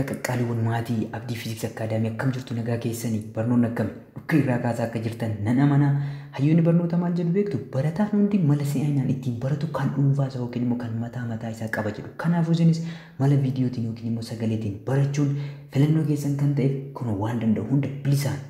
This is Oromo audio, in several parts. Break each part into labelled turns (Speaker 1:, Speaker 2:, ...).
Speaker 1: Egaa qaqqaaliiwwan maatii Abdii Fiiziksii Akaadaamii, akkam jirtu? Nagaa keessanii? Barnoonni akkami? Dhukkee irraa kaasaa akka jirtan nan amana. Hayyoonni barnoota maal jedhu beektu? Barataan hundi mala si'aayinaan ittiin baratu kan dhuunfaa isaa yookiin immoo kan mataa mataa isaa qaba jedhu. Kanaafuu isinis mala viidiyootiin yookiin immoo sagaleetiin barachuun filannoo keessan kan ta'eef kun waan danda'u hunda bilisaan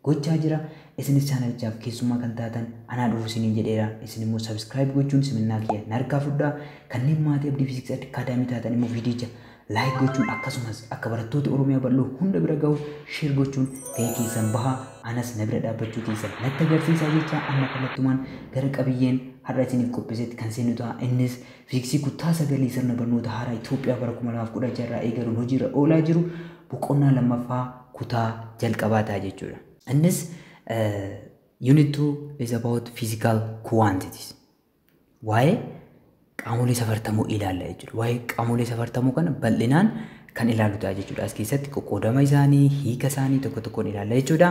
Speaker 1: gochaa jira. Isinis chaanalichaaf keessummaa kan taatan anaa dhufu isiniin jedheera. Isin immoo subscribe gochuun simannaa kiyya narkaa fudhaa. Kanneen maatii Abdii Fiiziksii Akaadaamii taatan immoo viidiyicha like gochuun, akkasumas akka barattoota Oromiyaa bal'oo hunda bira gahu share gochuun gahee keessan bahaa, anas na bira dhaabbachuu keessan natti agarsiisaa jecha, amma kallattumaan gara qabiyyeen har'a isiniif qopheessetti kan seenu ta'a. Innis fiiziksii kutaa 9 sirna barnoota haaraa Itoophiyaa bara 2016 irraa eegaluun hojiirra oolaa jiru boqonnaa lammaffaa kutaa jalqabaa ta'a jechuudha. Innis unit 2 is about physical quantities. Waa'ee qaamolee safartamoo ilaalla jechuudha. Waa'ee qaamolee safartamoo kana bal'inaan kan ilaallu ta'a jechuudha. As keessatti qoqqoodama isaanii, hiika isaanii tokko tokkoon ilaalla jechuudha.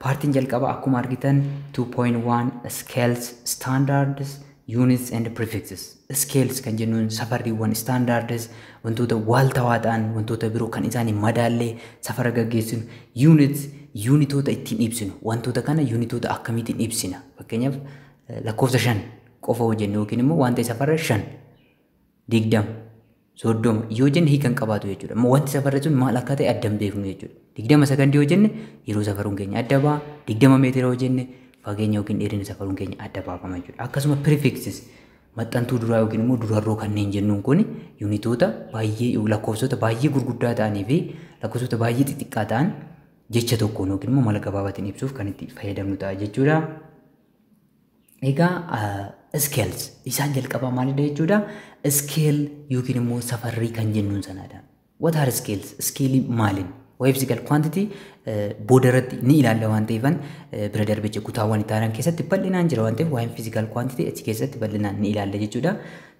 Speaker 1: Paartiin jalqabaa akkuma argitan 2.1 scales, standards, units and prefixes. Scales kan jennuun safarriiwwan, standards wantoota waaltawaa ta'an, wantoota biroo kan isaan hin madaallee safara gaggeessinu, units yuunitoota ittiin ibsinu, wantoota kana yuunitoota akkamiitiin ibsina? Fakkeenyaaf lakkoofsa 5 qofa hojjenne yookiin immoo wanta safarra 5, 20, 30 yoo jenne hiika hin qabaatu jechuudha. Immoo wanti safarre sun maal akka ta'e adda hin beeknu jechuudha. 20 sakandii yoo jenne yeroo safaruun keenya adda ba'a. 20 meetira yoo jenne fageenya yookiin dheerina safaruun keenya adda baafama jechuudha. Akkasuma prefixes, maxxantuu duraa yookiin immoo durarroo kanneen jennuun kun yuunitoota baay'ee, lakkoofsota baay'ee gurguddaa ta'anii fi lakkoofsota baay'ee xixiqqaa ta'an jecha tokkoon yookiin immoo mala gabaabaatiin ibsuuf kan itti fayyadamnu ta'a jechuudha. Egaa scales isaan jalqabaa maalidha jechuudha? Scale yookiin immoo safarrii kan jennuun sanadha. What are scales? Scale maalin? Waa'ee physical quantity booda irratti ni ilaalla waan ta'eefan bira darbicha, kutaawwan itti aanan keessatti bal'inaan jira waan ta'eef waa'een physical quantity achi keessatti bal'inaan ni ilaalla jechuudha.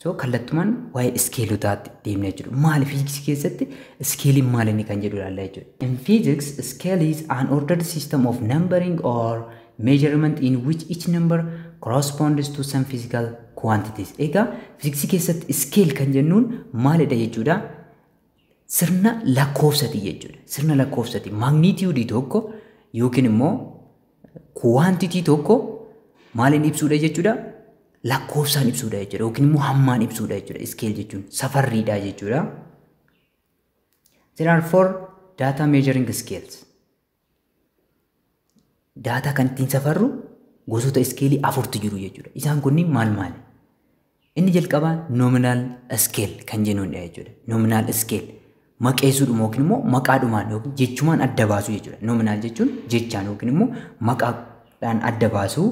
Speaker 1: So kallattumaan waa'ee skeelotaatti deemna jechuudha. Maali fiiziksii keessatti skeeliin maali inni kan jedhu ilaalla jechuudha. In physics, scale is an ordered system of numbering or measurement in which each number corresponds to some physical quantities. Egaa fiiziksii keessatti scale kan jennuun maalidha jechuudha? Sirna lakkoofsati jechuudha. Sirna lakkoofsati. Magnitude tokko yookiin immoo quantity tokko maaliin ibsuudha jechuudha? Lakkoofsaan ibsuudha jechuudha. Yookiin immoo hammaan ibsuudha jechuudha. Scale jechuun safarriidha jechuudha. There are four data measuring scales. Daataa kan ittiin safarru gosoota iskeelii afurtu jiru jechuudha. Isaan kunniin maal maali? Inni jalqabaa nominal scale kan jennuudha jechuudha. Nominal scale maqeessuudhuma yookiin immoo maqaadhumaan yookiin jechumaan adda baasuu jechuudha. Nominal jechuun jechaan yookiin immoo maqaadhaan adda baasuu.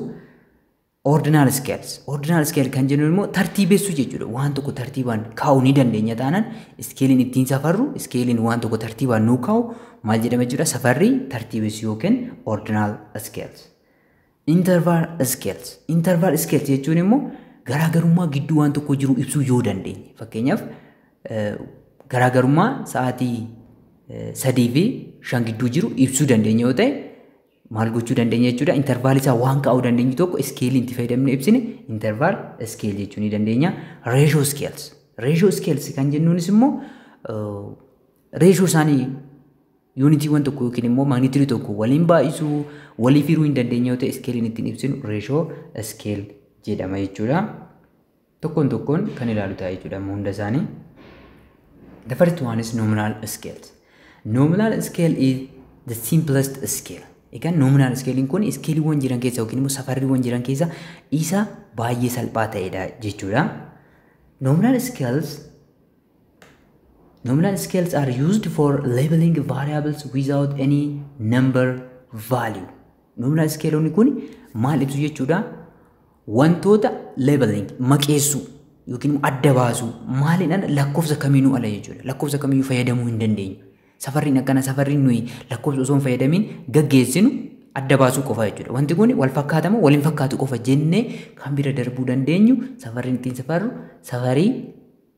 Speaker 1: Ordinal scales. Ordinal scale kan jennuun immoo tartiibessuu jechuudha. Waan tokko tartiibaan kaa'uu ni dandeenya taanaan iskeeliin ittiin safarru, iskeeliin waan tokko tartiibaan nuu kaa'u maal jedhama jechuudha? Safarrii tartiibessuu yookiin ordinal scales. Interval scales. Interval scales jechuun immoo garaagarummaa gidduu waan tokko jiru ibsuu yoo dandeenye. Fakkeenyaaf garaagarummaa sa'aatii 3 fi 5 gidduu jiru ibsuu dandeenya yoo ta'e maal gochuu dandeenya jechuudha? Intervaal isaa waan kaa'uu dandeenyu tokko iskeelii itti fayyadamne ibsine interval scale jechuu ni dandeenya. Ratio scales. Ratio scales kan jennuunis immoo ratio isaanii, yuunitiiwwan tokko yookiin immoo magnitude tokko waliin baay'isuu, waliif hiruu hin dandeenye yoo ta'e iskeeliin ittiin ibsinu ratio scale jedhama jechuudha. Tokkoon tokkoon kan ilaalu ta'a jechuudha hunda isaanii. The first one is nominal scales. Nominal scale is the simplest scale. Egaa nominal scalein kun iskeeliiwwan jiran keessa yookiin immoo safarriiwwan jiran keessa isa baay'ee salphaa ta'edha jechuudha. Nominal scales are used for labeling variables without any number value. Nominal scaleonni kun maal ibsu jechuudha? Wantoota labeling, maqeessuu yookiin immoo adda baasuu, maaliidhaan? Lakkoofsa kamiinuu ala jechuudha. Lakkoofsa kamiyyuu fayyadamuu hin dandeenyu. Safarriin akkana, safarriin nuyi lakkoofsa osoo hin fayyadamiin gaggeessinu adda baasuu qofa jechuudha. Wanti kun wal fakkaatama wal hin fakkaatu qofa jennee kan bira darbuu dandeenyu safarriin ittiin safarru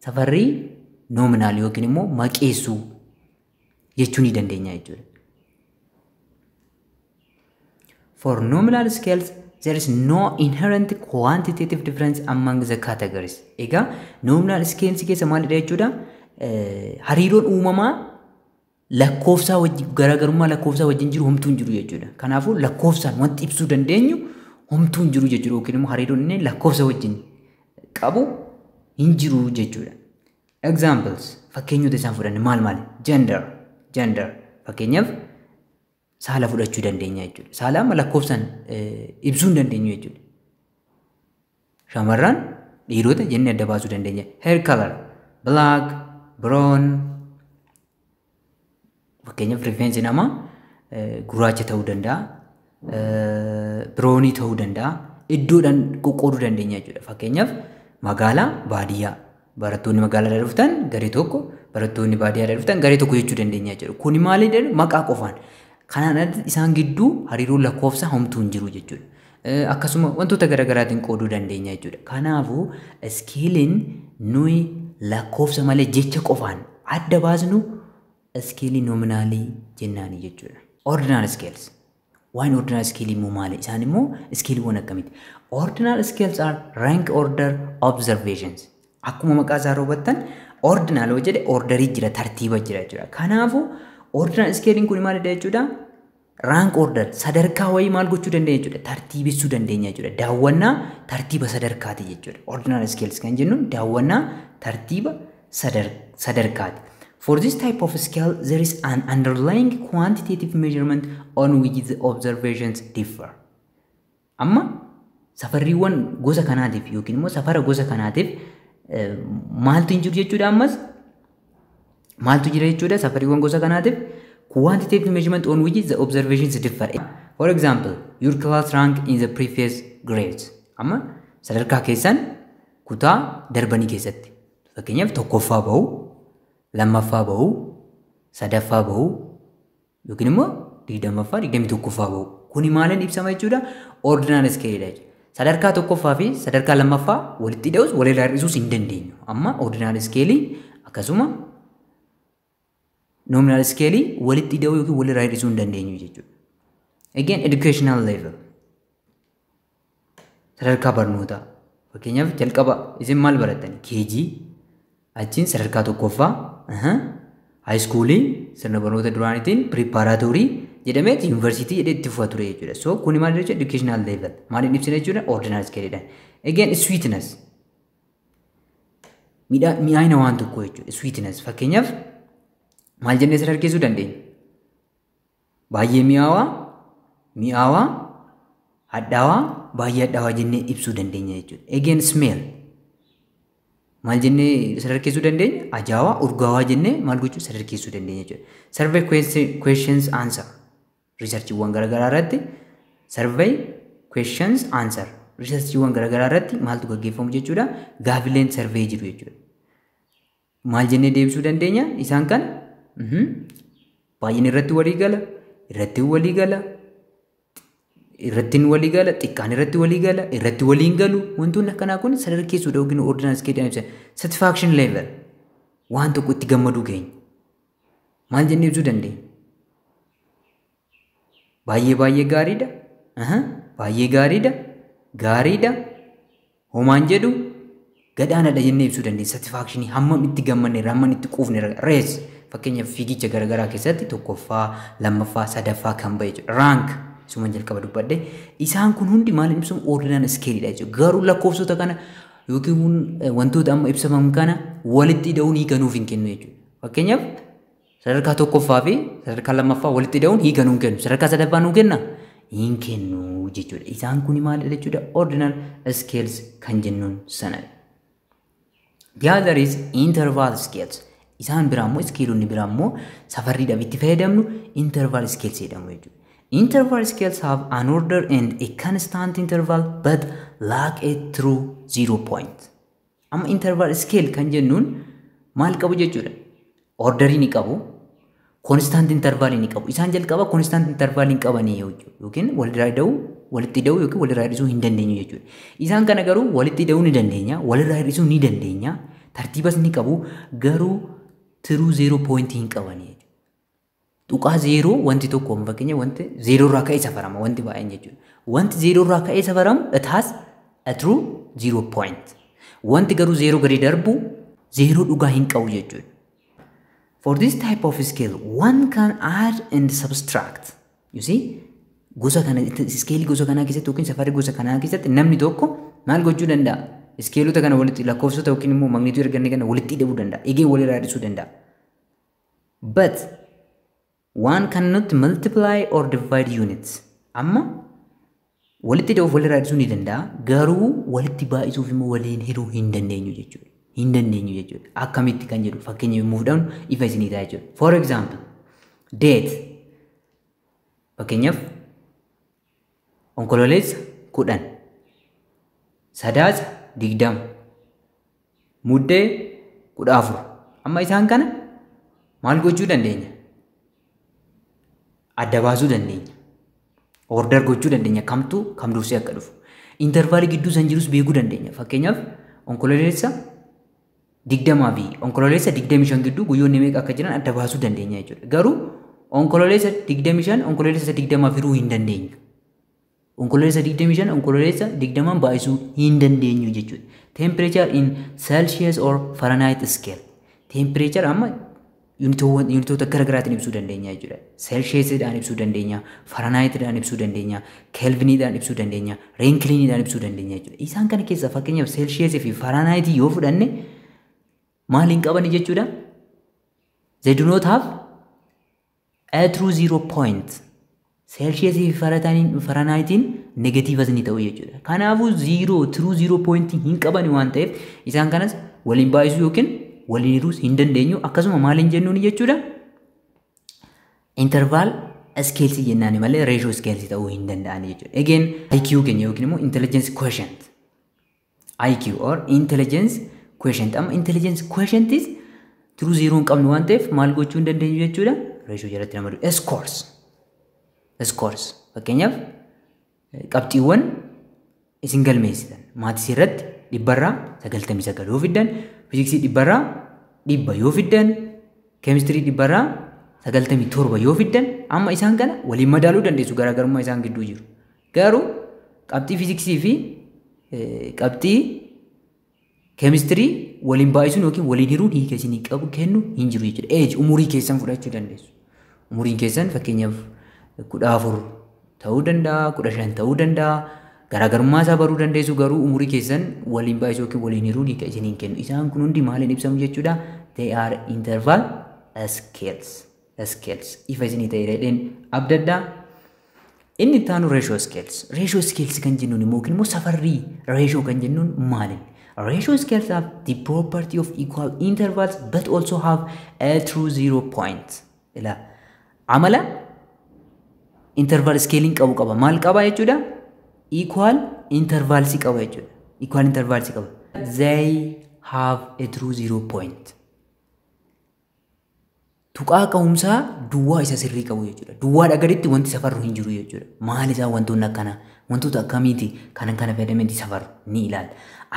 Speaker 1: safarrii nominal yookiin immoo maqeessuu jechuu ni dandeenya jechuudha. For nominal scales, there is no inherent quantitative difference among the categories. Egaa nominal scales keessa maalidha jechuudha? Hariiroon uumamaa Lakkoofsaa wajjin garaagarummaa lakkoofsaa wajjin jiru homtuu hin jiru jechuudha. Kanaafuu lakkoofsaan wanti ibsuu dandeenyu homtuu hin jiru jechuudha. Yookiin immoo hariiroon inni lakkoofsa wajjin qabu hin jiru jechuudha. Examples, fakkeenyota isaan fudhanne maal maali? Gender, gender fakkeenyaaf saala fudhachuu dandeenya jechuudha. Saala amma lakkoofsaan ibsuu hin dandeenyu jechuudha. Shamarran, dhiirota jennee adda baasuu dandeenya. Hair color, black, brown. Fakkeenyaaf rifeensi namaa gurraacha ta'uu danda'a, brownii ta'uu danda'a. Iddoodhaan qoqqooduu dandeenya jechuudha. Fakkeenyaaf magaalaa, baadiyyaa. Barattoonni magaalaadhaa dhuftan garee tokko, barattoonni baadiyyaadhaa dhuftan garee tokko jechuu dandeenya jechuudha. Kuni maali jedhu maqaa qofaan. Kanaan alatti isaan gidduu hariiroon lakkoofsa homtuu hin jiru jechuudha. Akkasuma wantoota garaagaraatiin qooduu dandeenya jechuudha. Kanaafuu scaleiin nuyi lakkoofsa malee jecha qofaan adda baasnu scaleii nominalii jennaani jechuudha. Ordinal scales. Waan ordinal scale immoo maali? Isaan immoo scaleiiwwan akkamiiti? Ordinal scales are rank order observations. Akkuma maqaa isaa hubattan, ordinal yoo jedhe orderii jira, tartiiba jira jechuudha. Kanaafuu ordinal scaleiin kun maalidha jechuudha? Rank order, sadarkaa wayii maal gochuu dandeenya jechuudha? Tartiibessuu dandeenya jechuudha. Daawwannaa tartiiba sadarkaati jechuudha. Ordinal scales kan jennuun daawwannaa tartiiba sadarkaati. For this type of scale, there is an underlying quantitative measurement on which the observations differ. Amma safarriiwwan gosa kanaatiif yookiin immoo safara gosa kanaatiif maaltu hin jiru jechuudha? Ammas maaltu jira jechuudha? Safarriiwwan gosa kanaatiif quantitative measurement on which the observations differ. For example, your class rank in the previous grades. Amma sadarkaa keessan kutaa darbanii keessatti fakkeenyaaf tokkoffaa bahu, lammaffaa bahu, sadaffaa bahu yookiin immoo 20ffaa, 21ffaa bahu. Kuni maaliin ibsama jechuudha? Ordinal scale jechuudha. Sadarkaa tokkoffaa fi sadarkaa lammaffaa walitti hidhuus walirraa hir'isuus hin dandeenyu. Amma ordinal scale akkasuma nominal scale walitti hidhuu yookiin walirraa hir'isuu hin dandeenyu jechuudha. Again, educational level. Sadarkaa barnootaa. Fakkeenyaaf jalqaba isin maal barattan? KG, achiin sadarkaa tokkoffaa, high schoolii sirna barnoota duraaniitiin preparatory jedhamee yuunivarsiitii jedhee itti fufa ture jechuudha. So kuni maal jechuudha? Educational level. Maaliin ibsina jechuudha? Ordinal scale. Again, sweetness. Mi'aayina waan tokkoo jechuudha. Sweetness fakkeenyaaf maal jennee sadarkeessuu dandeenya? Baay'ee mi'aawaa, mi'aawaa, hadhaawaa, baay'ee hadhaawaa jennee ibsuu dandeenya jechuudha. Again, smell. Maal jennee sadarkeessuu dandeenya? Ajaawaa, urgaawaa jennee maal gochuu sadarkeessuu dandeenya jechuudha. Survey questions answer. Researchiiwwan garaagaraa irratti survey questions answer. Researchiiwwan garaagaraa irratti maaltu gaggeeffamu jechuudha? Gaafileen survey jiru jechuudha. Maal jennee deebisuu dandeenya? Isaan kana baay'een irratti walii gala, irratti walii gala, irratti walii gala, xiqqaan irratti walii gala, irratti waliin galu. Wantoonni akkanaa kun sadarkeessuudha yookiin ordinal scale ibsa. Satisfaction level, waan tokko itti gammaduu keenya. Maal jennee ibsuu dandeenya? Baay'ee baay'ee gaariidha. Baay'ee gaariidha. Gaariidha. Homaan jedhu gadaanaadha jennee ibsuu dandeenya. Satisfactionii hammam itti gammanne, hammam itti quufne. Race, fakkeenyaaf fiigicha garaagaraa keessatti tokkoffaa, lammaffaa, sadaffaa kan ba'e jechuudha. Rank isuma jalqaba dubbadhe. Isaan kun hundi maal ibsamu? Ordinal scaleiidha jechuudha. Garuu lakkoofsota kana yookiin wantoota amma ibsaman kana walitti hidhuun hiika nuuf hin kennu jechuudha. Fakkeenyaaf sadarkaa tokkoffaa fi sadarkaa lammaffaa walitti hidhuun hiika nuu hin kennu. Sadarkaa sadaffaa nuu kenna? Hin kennu jechuudha. Isaan kun maalidha jechuudha? Ordinal scales kan jennuun sanadha. The other is interval scales. Isaan biraa immoo, scaleonni biraa immoo safarriidhaaf itti fayyadamnu interval scales jedhamu jechuudha. Interval scales have an order and a constant interval but lack a true zero point. Amma interval scale kan jennuun maal qabu jechuudha? Orderii ni qabu, constant interval ni qabu. Isaan jalqaba constant interval hin qabanii yookiin walirraa hidhuu, walitti hidhuu yookiin walirraa hir'isuu hin dandeenyu jechuudha. Isaan kana garuu walitti hidhuu ni dandeenya, walirraa hir'isuu ni dandeenya, tartiibas ni qabu, garuu true zero point hin qabanii jechuudha. Tuqaa zeeroo wanti tokko, fakkeenya wanti zeeroo irraa ka'ee safarama wanti baay'een jechuudha. Wanti zeeroo irraa ka'ee safaramu, it has a true zero point. Wanti garuu zeeroo gadi darbu zeeroo dhugaa hin qabu jechuudha. For this type of scale, one can add and subtract. You see, gosa kana scale gosa kanaa keessatti yookiin safarri gosa kanaa keessatti namni tokko maal gochuu danda'a? Iskeelota kana walitti lakkoofsota yookiin immoo magnitude arganne kana walitti hidhuu danda'a. Egee walirraa hir'isuu danda'a. But one cannot multiply or divide units. Amma walitti hidhuuf walirraa hir'isuu ni danda'a. Garuu walitti baay'isuuf immoo waliin hiruu hin dandeenyu jechuudha. Hin dandeenyu jechuudha. Akkamitti kan jedhu fakkeenya yommuu fudhannu ifa isinii ta'a jechuudha. For example, date. Fakkeenyaaf Onkololeessa 10, Sadaasa 20, Muddee 14. Amma isaan kana maal gochuu dandeenya? Adda baasuu dandeenya. Order gochuu dandeenya. Kamtu kam dursee akka dhufu. Intervaalii gidduu san jirus beekuu dandeenya. Fakkeenyaaf Onkololeessa 20 fi Onkololeessa 25 gidduu guyyoonni meeqa akka jiran adda baasuu dandeenya jechuudha. Garuu Onkololeessa 25 Onkololeessa 20 firuu hin dandeenyu. Onkololeessa 25 Onkololeessa 20 baay'isuu hin dandeenyu jechuudha. Temperature in Celsius or Fahrenheit scale. Temperature amma yuunitoota garaagaraatiin ibsuu dandeenya jechuudha. Celsiusidhaan ibsuu dandeenya, Fahrenheitidhaan ibsuu dandeenya, Kelviniidhaan ibsuu dandeenya, Reenkiliiniidhaan ibsuu dandeenya jechuudha. Isaan kana keessaa fakkeenyaaf Celsius fi Fahrenheit yoo fudhanne maal hin qabani jechuudha? They do not have a true zero point. Celsius fi Fahrenheitiin negatiivas ni ta'u jechuudha. Kanaafuu zero true zero point hin qabani waan ta'eef isaan kanas waliin baay'isuu yookiin waliin hiruus hin dandeenyu. Akkasuma maal hin jennuuni jechuudha? Interval scales jennaani malee ratio scales ta'uu hin danda'ani jechuudha. Again, IQ keenya yookiin immoo intelligence quotient. IQ or intelligence quotient. Amma intelligence quotient is true zero hin qabnu waan ta'eef maal gochuu hin dandeenyu jechuudha? Ratio jalatti ramadu. Scores. Scores. Fakkeenyaaf qabxiiwwan isin galmeessitan maatisii irratti 99% yoo fiddan, fiiziksii 100% yoo fiddan, keemistirii 97% yoo fiddan, amma isaan kana waliin madaaluu dandeessu garaagarummaa isaan gidduu jiru. Garuu qabxii fiiziksii fi qabxii keemistirii waliin baay'isuun yookiin waliin hiruun hiika isinii qabu kennu hin jiru jechuudha. Age umurii keessan fudhachuu dandeessu. Umuriin keessan fakkeenyaaf 14 ta'uu danda'a, 15 ta'uu danda'a. Garaagarummaa isaa baruu dandeessu garuu umurii keessan waliin baay'isuu yookiin waliin hiruun hiika isiniin kennu. Isaan kun hundi maaliin ibsamu jechuudha? They are interval scales. Scales. Ifa isinii ta'e jedheen abdaddaa. Inni itti aanu ratio scales. Ratio scales kan jennuun immoo yookiin immoo safarrii ratio kan jennuun maali? Ratio scales have the property of equal intervals but also have a true zero point. Ilaa amala interval scaling qabu qaba. Maal qaba jechuudha? Equal intervals qaba jechuudha. Equal intervals qaba. They have a true zero point. Tuqaa ka'umsaa duwwaa isa sirrii qabu jechuudha. Duwwaadha gaditti wanti safarru hin jiru jechuudha. Maal isaa wantoonni akkanaa wantoota akkamiiti kana kana fayyadameeti safarru ni ilaalla.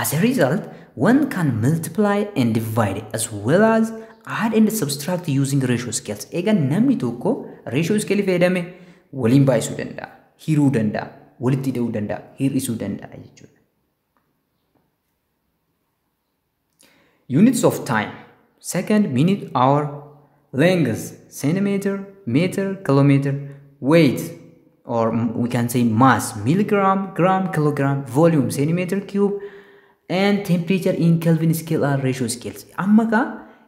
Speaker 1: As a result, one can multiply and divide as well as add and subtract using ratio scales. Egaa namni tokko ratio scale fayyadame waliin baay'isuu danda'a, hiruu danda'a, walitti hidhuu danda'a, hir'isuu danda'a jechuudha. Units of time: second, minute, hour, length, centimeter, meter, kilometer, weight, or we can say mass, milligram, gram, kilogram, volume, centimeter cube, and temperature in Kelvin scale are ratio scales. Amma kaa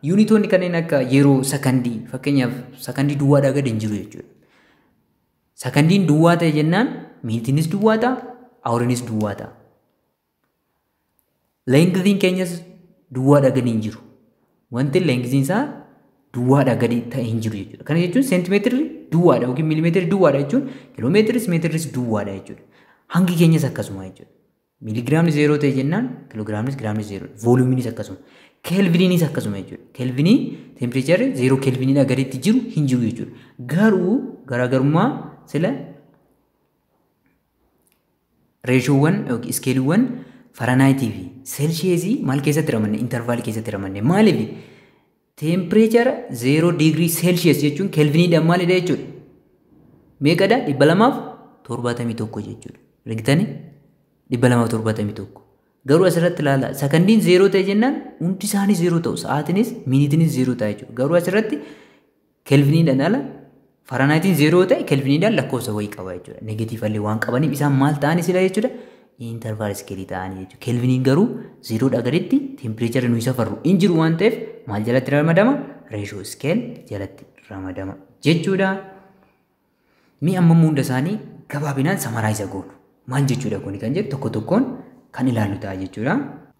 Speaker 1: yuunitoonni kanneen akka yeroo sakandii, fakkeenyaaf sakandii duwwaadhaa gadi hin jiru jechuudha. Sakandiin duwwaa ta'e jennaan miinitiinis duwwaa ta'a, awuriinis duwwaa ta'a. Leengiziin keenyas duwwaadhaa gadi hin jiru. Wanti leengiziin isaa duwwaadhaa gadi ta'e hin jiru jechuudha. Kana jechuun seentimeetirri duwwaadha yookiin miilimeetirri duwwaadha jechuun kiloomeetiris meetirris duwwaadha jechuudha. Hangi keenyas akkasuma jechuudha. Miiligiraamni zeeroo ta'e jennaan kiloogiraamnis giraamnis zeeroodha. Vooluumiinis akkasuma. Keelviniinis akkasuma jechuudha. Keelvinii teempireecharri zeeroo keelviniidhaa gaditti jiru hin jiru jechuudha. Garuu garaagarummaa sila reeshoowwan yookiin iskeeliiwwan Fahrenheitii fi Seelshiyeesii maal keessatti ramanne? Intervaalii keessatti ramanne. Maaliif? Teempireechara 0 digirii Seelshiyees jechuun keelviniidhaan maalidha jechuudha? Meeqadha? 271 jechuudha. Argitanii? 271. Garuu asirratti ilaala, sakandiin 0 ta'e jennaan hundi isaanii 0 ta'u. Sa'aatiinis miiniitiinis 0 ta'a jechuudha. Garuu asirratti kelviniidhaan ala Fahrenheitiin 0 ta'e kelviniidhaan lakkoofsa wayii qaba jechuudha. Negatiifallee waan qabaniif isaan maal ta'anii sila jechuudha? Interval scale ta'anii jechuudha. Kelviniin garuu 0dha gaditti tempireechara nuyi safarru hin jiru waan ta'eef maal jalatti ramadama? Ratio scale jalatti ramadama jechuudha. Mi amma hunda isaanii gabaabinaan summarize goonu. Maal jechuudha kuni kan jedhu tokko tokkoon kan ilaallu ta'a jechuudha.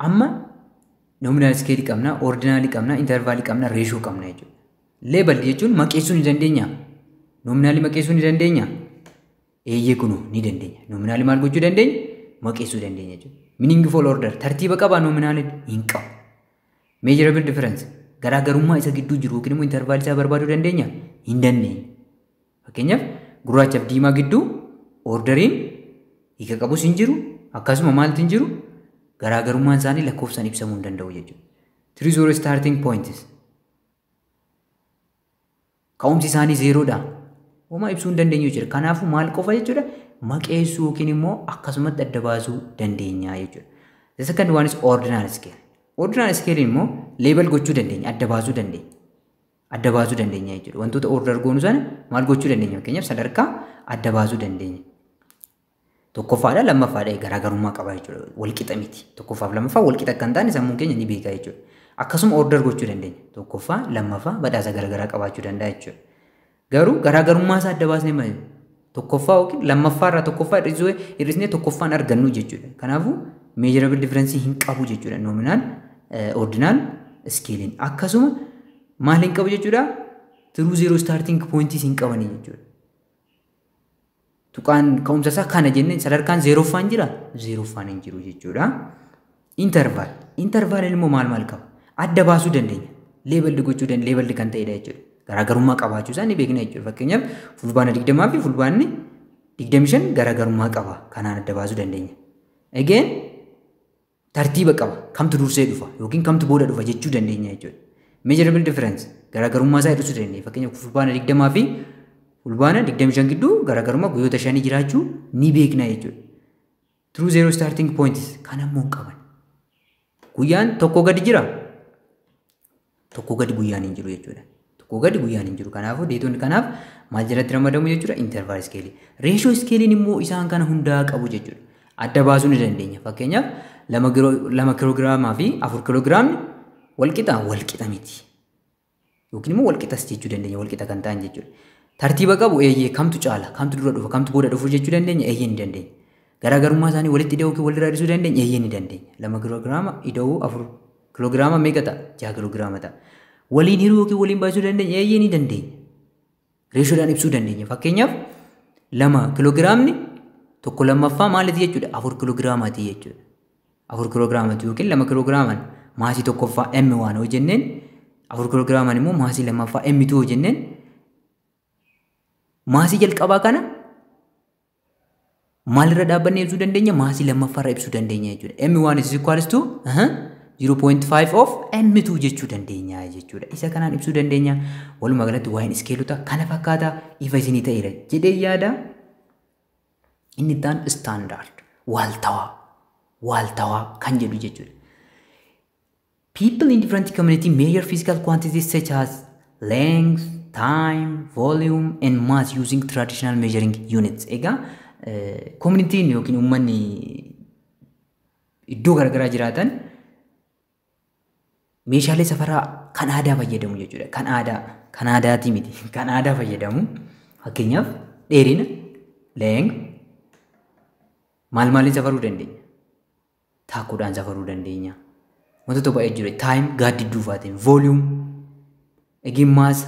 Speaker 1: Amma nominal scale qabna, ordinal qabna, interval qabna, ratio qabna jechuudha. Label jechuun maqeessuu ni dandeenya. Nominal maqeessuu ni dandeenya. Eeyyee, kunoo ni dandeenya. Nominal maal gochuu dandeenya? Maqeessuu dandeenya jechuudha. Meaningful order, tartiiba qabaa nominaliin? Hin qabu. Measurable difference, garaagarummaa isa gidduu jiru yookiin immoo interval isaa barbaaduu dandeenya? Hin dandeenyu. Fakkeenyaaf, gurraachaaf diimaa gidduu orderiin hiika qabus hin jiru, akkasuma maaltu hin jiru, garaagarummaan isaanii lakkoofsaan ibsamuu hin danda'u jechuudha. True zero starting points, ka'umsi isaanii zeeroodha. Homaa ibsuu hin dandeenyu jechuudha. Kanaafuu maal qofa jechuudha? Maqeessuu yookiin immoo akkasumatti adda baasuu dandeenya jechuudha. The second one is ordinal scale. Ordinal scale immoo label gochuu dandeenya, adda baasuu dandeenya. Adda baasuu dandeenya jechuudha. Wantoota order goonu sana maal gochuu dandeenya? Fakkeenyaaf, sadarkaa adda baasuu dandeenya. Tokkoffaadha, lammaffaadha, garaagarummaa qaba jechuudha. Walqixa miti. Tokkoffaaf lammaffaa walqixa akka hin taane sammuun keenya ni beeka jechuudha. Akkasuma order gochuu dandeenya. Tokkoffaa, lammaffaa badhaasa garaagaraa qabaachuu danda'a jechuudha. Garuu garaagarummaa isaa adda baasnee malee tokkoffaa yookiin lammaffaa irraa tokkoffaa hir'isuu hir'isnee tokkoffaan argannu jechuudha. Kanaafuu measurable difference hin qabu jechuudha. Nominal ordinal scalein akkasuma maal hin qabu jechuudha? True zero starting points hin qabani jechuudha. Tuqaan ka'umsa isaa kana jennee sadarkaan zeeroffaan jira? Zeeroffaan hin jiru jechuudha. Interval. Interval immoo maal maal qaba? Adda baasuu dandeenya. Labeled gochuu dandeenya. Labeled kan ta'edha jechuudha. Garaagarummaa qabaachuu isaa ni beekna jechuudha. Fakkeenyaaf, Fulbaana 20 fi Fulbaanni 25 garaagarummaa qaba. Kanaan adda baasuu dandeenya. Egeen tartiiba qaba. Kamtu dursee dhufa yookiin kamtu booda dhufa jechuu dandeenya jechuudha. Measurable difference, garaagarummaa isaa hir'isuu dandeenya. Fakkeenyaaf, Fulbaana 20 fi Fulbaana 25 gidduu garaagarummaa guyyoota 5 jiraachuu ni beekna jechuudha. True zero starting points kan ammoo hin qaban. Guyyaan tokko gadi jira. Tokko gadi guyyaan hin jiru jechuudha. Tokko gadi guyyaan hin jiru. Kanaafuu dateonni kanaaf maal jalatti ramadamu jechuudha? Interval scale. Ratio scalein immoo isaan kana hundaa qabu jechuudha. Adda baasuu ni dandeenya. Fakkeenyaaf, 2 kiloogiraamaa fi 4 kiloogiraamni walqixa? Walqixa miti. Yookiin immoo walqixas jechuu dandeenya, walqixa kan ta'an jechuudha. Tartiiba qabu? Eeyyee. Kamtu caala, kamtu dura dhufa, kamtu booda dhufu jechuu dandeenya? Eeyyee, ni dandeenya. Garaagarummaa isaanii walitti ida'uu yookiin walirraa hir'isuu dandeenya? Eeyyee, ni dandeenya. 2 kiloogiraama ida'uu 4 kiloogiraama meeqa ta'a? 6 kiloogiraama ta'a. Waliin hiruu yookiin waliin baay'isuu dandeenya? Eeyyee, ni dandeenya. Ratiodhaan ibsuu dandeenya. Fakkeenyaaf, 2 kiloogiraamni tokko lammaffaa maaliiti jechuudha? 4 kiloogiraamaati jechuudha. 4 kiloogiraamaati yookiin 2 kiloogiraaman maasii tokkoffaa M waan hoo jenneen, 4 kiloogiraaman immoo maasii lammaffaa M two hoo jenneen, maasii jalqabaa kana maalirra dhaabbannee ibsuu dandeenya? Maasii lammaffaarra ibsuu dandeenya jechuudha. M1 is equals to 0.5 of M2 jechuu dandeenya jechuudha. Isa kanaan ibsuu dandeenya. Walumaa galatti waa'een iskeelota kana fakkaata, ifa isinii ta'eera jedhee yaada. Inni itti aanu standard, waaltawaa, waaltawaa kan jedhu jechuudha. People in different community measure physical quantities such as length, time, volume and mass using traditional measuring units. Egaa communityn yookiin uummanni iddoo garaagaraa jiraatan meeshaalee safaraa kan aadaa fayyadamu jechuudha. Kan aadaa, kan aadaatii miti, kan aadaa fayyadamu. Fakkeenyaaf, dheerina, length, maal maaliin safaruu dandeenya? Taakkuudhaan safaruu dandeenya. Wantoota baay'ee jiru. Time gaaddidduu faatiin, volume, eegin mass,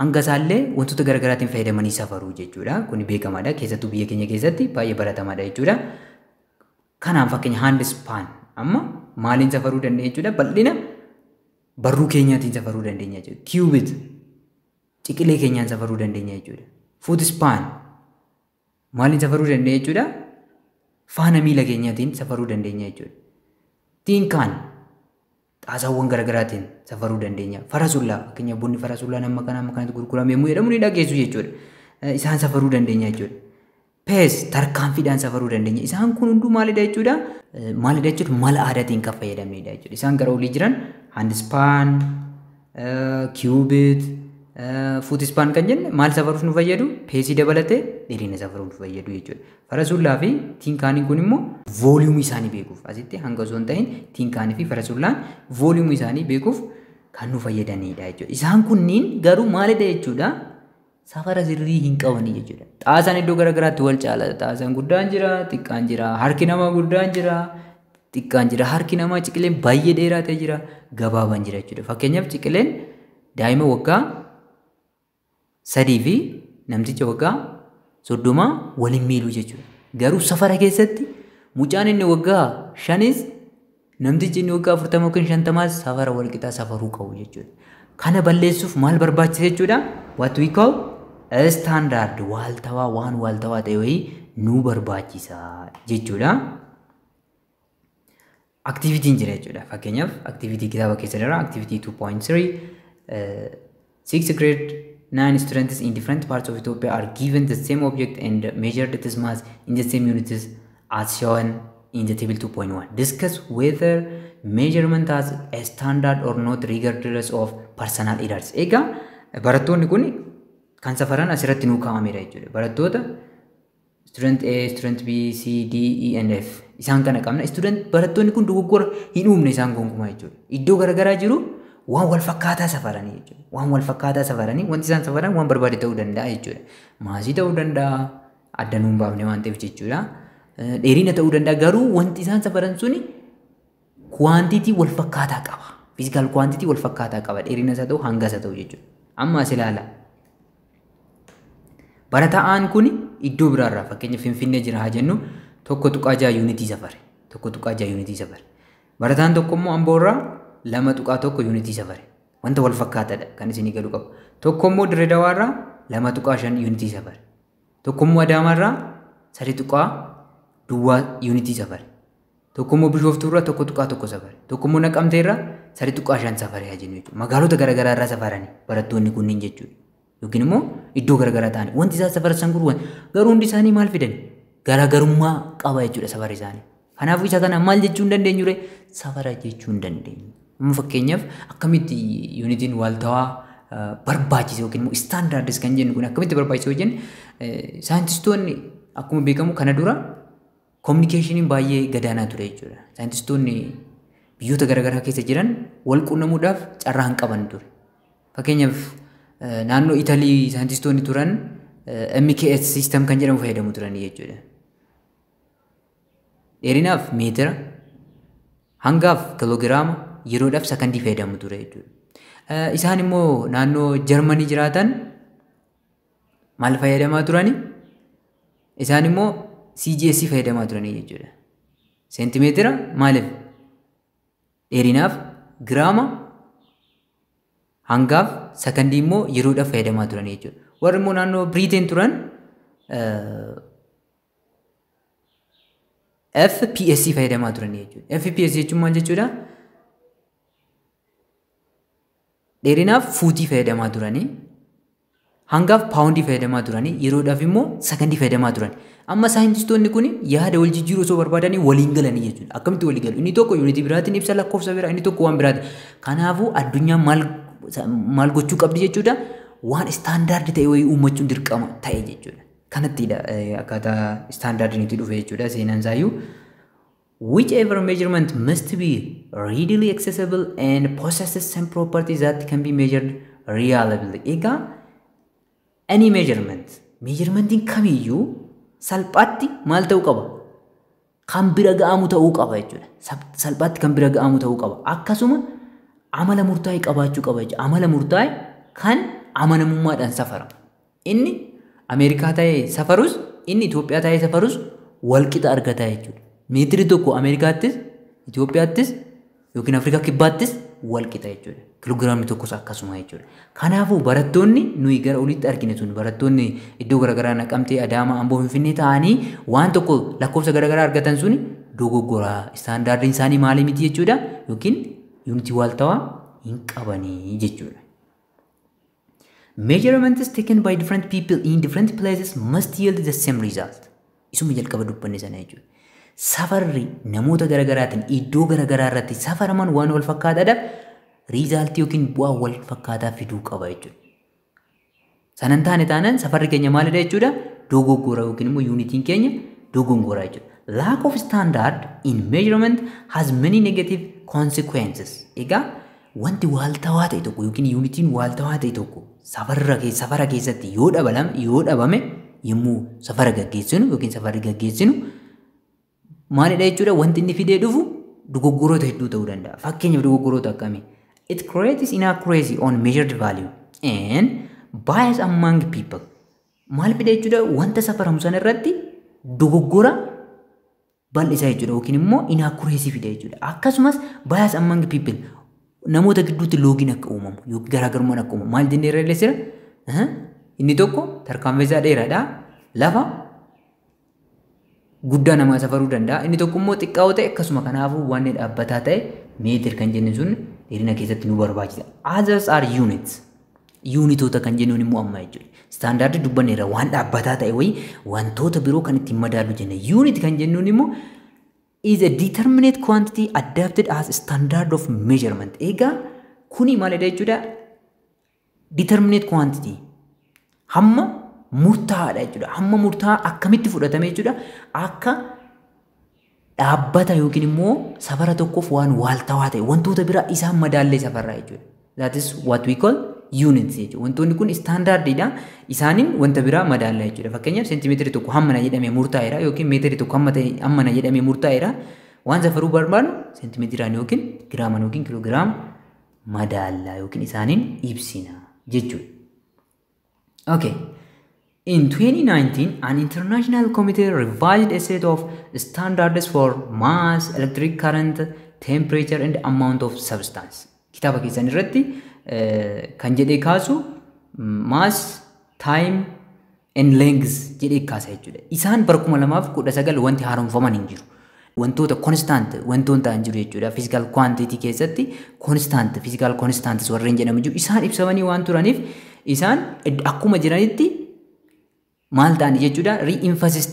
Speaker 1: hanga isaallee wantoota garaagaraatiin fayyadamanii safaruu jechuudha. Kuni beekamaadha. Keessattuu biyya keenya keessatti baay'ee baratamaadha jechuudha. Kanaaf fakkeenya hand span amma maaliin safaruu dandeenya jechuudha? Bal'ina barruu keenyaatiin safaruu dandeenya jechuudha. Cubit, ciqilee keenyaan safaruu dandeenya jechuudha. Foot span maaliin safaruu dandeenya jechuudha? Faana miila keenyaatiin safaruu dandeenya jechuudha. Tin can, xaasaawwan garaagaraatiin safaruu dandeenya. Farasullaa, fakkeenya bunni farasullaa amma kana amma kanatti gurgurame yommuu jedhamu ni dhageessu jechuudha. Isaan safaruu dandeenya jechuudha. Pace tarkaanfiidhaan safaruu dandeenya. Isaan kun hunduu maalidha jechuudha? Maalidha jechuudha? Mala aadaatiin kan fayyadamnedha jechuudha. Isaan gara olii jiran hand span, cubit, foot span kan jenne maal safaruuf nu fayyadu? Pace dabalatee dheerina safaruuf nu fayyadu jechuudha. Farasullaa fi tin caniin kun immoo volume isaanii beekuuf, asitti hanga osoo hin ta'in tin canii fi farasullaan volume isaanii beekuuf kan nu fayyadanidha jechuudha. Isaan kunniin garuu maalidha jechuudha? Safara sirrii hin qabanii jechuudha. Xaasaan iddoo garaagaraatti wal caala. Xaasaan guddaan jira, xiqqaan jira. Harki namaa guddaan jira, xiqqaan jira. Harki namaa ciqileen baay'ee dheeraa ta'e jira, gabaabaan jira jechuudha. Fakkeenyaaf, ciqileen daa'ima waggaa 3 fi namticha waggaa 30 waliin miiluu jechuudha. Garuu safara keessatti mucaan inni waggaa 5s, namtichi inni waggaa 40 yookiin 50s safara walqixaa safaruu qabu jechuudha. Kana balleessuuf maal barbaachisa jechuudha? What we call standard, waaltawaa, waan waaltawaa ta'e wayii nu barbaachisa jechuudha. Activityn jira jechuudha. Fakkeenyaaf, activity kitaaba keessa jira. Activity 2.3: 6 grade 9 students in different parts of Ethiopia are given the same object and measured its mass in the same units as shown in the table 2.1. Discuss whether measurement has a standard or not, regardless of personal errors. Egaa barattoonni kun kan safaran asirratti nuu kaa'ameera jechuudha. Barattoota student A, student B, C, D, E and F isaan kana qabna. Student barattoonni kun dogoggora hin uumne isaan gonkumaa jechuudha. Iddoo garaagaraa jiru, waan wal fakkaataa safaranii jechuudha. Waan wal fakkaataa safaranii, wanti isaan safaran waan barbaade ta'uu danda'a jechuudha. Mass ta'uu danda'a, adda nuun baafne waan ta'eef jechuudha. Dheerina ta'uu danda'a, garuu wanti isaan safaran suni quantity wal fakkaataa qaba. Physical quantity wal fakkaataa qaba. Dheerina isaa ta'u, hanga isaa ta'u jechuudha. Amma as ilaala. Barataan kun iddoo biraarraa, fakkeenya Finfinnee jira haa jennu, 1.6 yuunitii safare. 1.6 yuunitii safare. Barataan tokko immoo Amboorraa 2.1 yuunitii safare. Wanta wal fakkaataadha kan isinii galuu qabu. Tokko immoo Dirree Dawaarraa 2.5 yuunitii safare. Tokko immoo Adaamaarraa 3 tuqaa duwwaa yuunitii safare. Tokko immoo Bishooftuurraa 1.1 safare. Tokko immoo Naqamteerraa 3.5 safare haa jennu jechuudha. Magaalota garaagaraa irraa safaranii barattoonni kunniin jechuudha. Yookiin immoo iddoo garaagaraa ta'anii wanti isaan safarsan kun garuu hundi isaanii maal fidan? Garaagarummaa qaba jechuudha safara isaanii. Kanaafuu isa kana maal jechuu hin dandeenyu ree? Safara jechuu hin dandeenyu. Amma fakkeenyaaf, akkamitti yuunitiin waaltawaa barbaachise yookiin immoo standards kan jennu kun akkamitti barbaachise yoo jenne, saayintistoonni akkuma beekamu kana dura communicationiin baay'ee gadaanaa ture jechuudha. Saayintistoonni biyyoota garaagaraa keessa jiran wal quunnamuudhaaf carraa hin qaban ture. Fakkeenyaaf, naannoo Italii saayintistoonni turan MKS system kan jedhamu fayyadamu turanii jechuudha. Dheerinaaf meetira, hangaaf kiloogiraama, yeroodhaaf sakandii fayyadamu ture jechuudha. Isaan immoo naannoo Jarmanii jiraatan maal fayyadamaa turani? Isaan immoo CGS fayyadamaa turanii jechuudha. Seentimeetira maaliif? Dheerinaaf, giraama hangaaf, sakandii immoo yeroodhaaf fayyadamaa turanii jechuudha. Warri immoo naannoo Biriiteen turan FPS fayyadamaa turanii jechuudha. FPS jechuun maal jechuudha? Dheerinaaf fuutii fayyadamaa turanii, hangaaf paawundii fayyadamaa turanii, yeroodhaaf immoo sakandii fayyadamaa turan. Amma saayintistoonni kun yaada wal jijjiiruu osoo barbaadanii waliin galanii jechuudha. Akkamitti walii galu? Inni tokko yuunitii biraatiin ibsa, lakkoofsa biraa, inni tokko waan biraatiin. Kanaafuu addunyaan maal maal gochuu qabdi jechuudha? Waan standard ta'e wayii uummachuun dirqama ta'e jechuudha. Kanattidha akkaataa standardiin itti dhufe jechuudha seenaan isaayyuu. Whichever measurement must be readily accessible and possesses some properties that can be measured reliably. Egaa any measurement, measurementiin kamiyyuu salphaatti maal ta'uu qaba? Kan bira ga'amu ta'uu qaba jechuudha. Salphaatti kan bira ga'amu ta'uu qaba. Akkasuma amala murtaa'e qabaachuu qaba jechuudha. Amala murtaa'e kan amanamummaadhaan safaramu. Inni Ameerikaa ta'ee safarus, inni Itoophiyaa ta'ee safarus walqixa argata jechuudha. Meetiri tokko Ameerikaattis, Itoophiyaattis yookiin Afrikaa Kibbaattis walqixa jechuudha. Kiloogiraamni tokkos akkasuma jechuudha. Kanaafuu barattoonni nuyi gara olitti argine sun, barattoonni iddoo garaagaraa Naqamtee, Adaamaa, Amboo, Finfinnee ta'anii waan tokko lakkoofsa garaagaraa argatan suni dogoggoraa. Standardiin isaanii maalii miti jechuudha, yookiin yuunitii waaltawaa hin qabanii jechuudha. Measurements taken by different people in different places must yield the same result. Isuma jalqaba dubbanne sana jechuudha. Safarri namoota garaagaraatiin iddoo garaagaraa irratti safaraman waan wal fakkaataadhaaf resultii yookiin bu'aa wal fakkaataa fiduu qaba jechuudha. Sanan taane taanaan safarri keenya maalidha jechuudha? Dogoggora yookiin immoo yuunitiin keenya dogoggora jechuudha. Lack of standard in measurement has many negative consequences. Egaa wanti waaltawaa ta'e tokko yookiin yuunitiin waaltawaa ta'e tokko safara keessatti yoo dhabame yommuu safara gaggeessinu yookiin safarri gaggeessinu maalidha jechuudha? Wanti inni fidee dhufu dogoggoroota hedduu ta'uu danda'a. Fakkeenyaaf dogoggoroota akkamii? It creates inaccuracy on measured value and bias among people. Maal fida jechuudha? Wanta safaramu sana irratti dogoggora bal'isa jechuudha yookiin immoo inaccuracy fida jechuudha. Akkasumas bias among people, namoota gidduutti loogiin akka uumamu yookiin garaagarummaan akka uumamu. Maal jennee irra illee inni tokko tarkaanfii isaa dheeraadha. Lafa guddaa namaa safaruu danda'a. Inni tokko immoo xiqqaa ta'e akkasuma. Kanaafuu waan dhaabbataa ta'e meetir kan jennu sun dheerina keessatti nu barbaachisa. Others are units. Yuunitoota kan jennuun immoo amma jechuudha. Standardii dubbanneerra, waan dhaabbataa ta'e wayii wantoota biroo kan ittiin madaalu jenna. Unit kan jennuun immoo is a determinate quantity adapted as standard of measurement. Egaa kuni maalidha jechuudha? Determinate quantity, hamma murtaa'aadha jechuudha. Hamma murtaa'aa akkamitti fudhatame jechuudha? Akka dhaabbata yookiin immoo safara tokkoof waan waaltawaa ta'e wantoota biraa isaan madaallee safarraa jechuudha. That is what we call units jechuudha. Wantoonni kun standardiidha. Isaaniin wanta biraa madaallaa jechuudha. Fakkeenyaaf seentimeetirii tokko hammana jedhamee murtaa'eera yookiin meetirii tokko hammana jedhamee murtaa'eera. Waan safaruu barbaadnu seentimeetiraan yookiin giraamaan yookiin kiloogiraama madaallaa yookiin isaaniin ibsina jechuudha. Okay. In 2019, an international committee revised a set of standards for mass, electric current, temperature and amount of substance. Kitaaba keessan irratti kan jedhee kaasu mass, time and length jedhee kaasa jechuudha. Isaan bara 2019 wanti haaromfaman hin jiru. Wantoota constant wantoota ta'an jiru jechuudha. Physical quantity keessatti constant, physical constants warreen jedhamu jiru. Isaan ibsamanii waan turaniif isaan akkuma jiranitti maal ta'anii jechuudha? Re-emphasis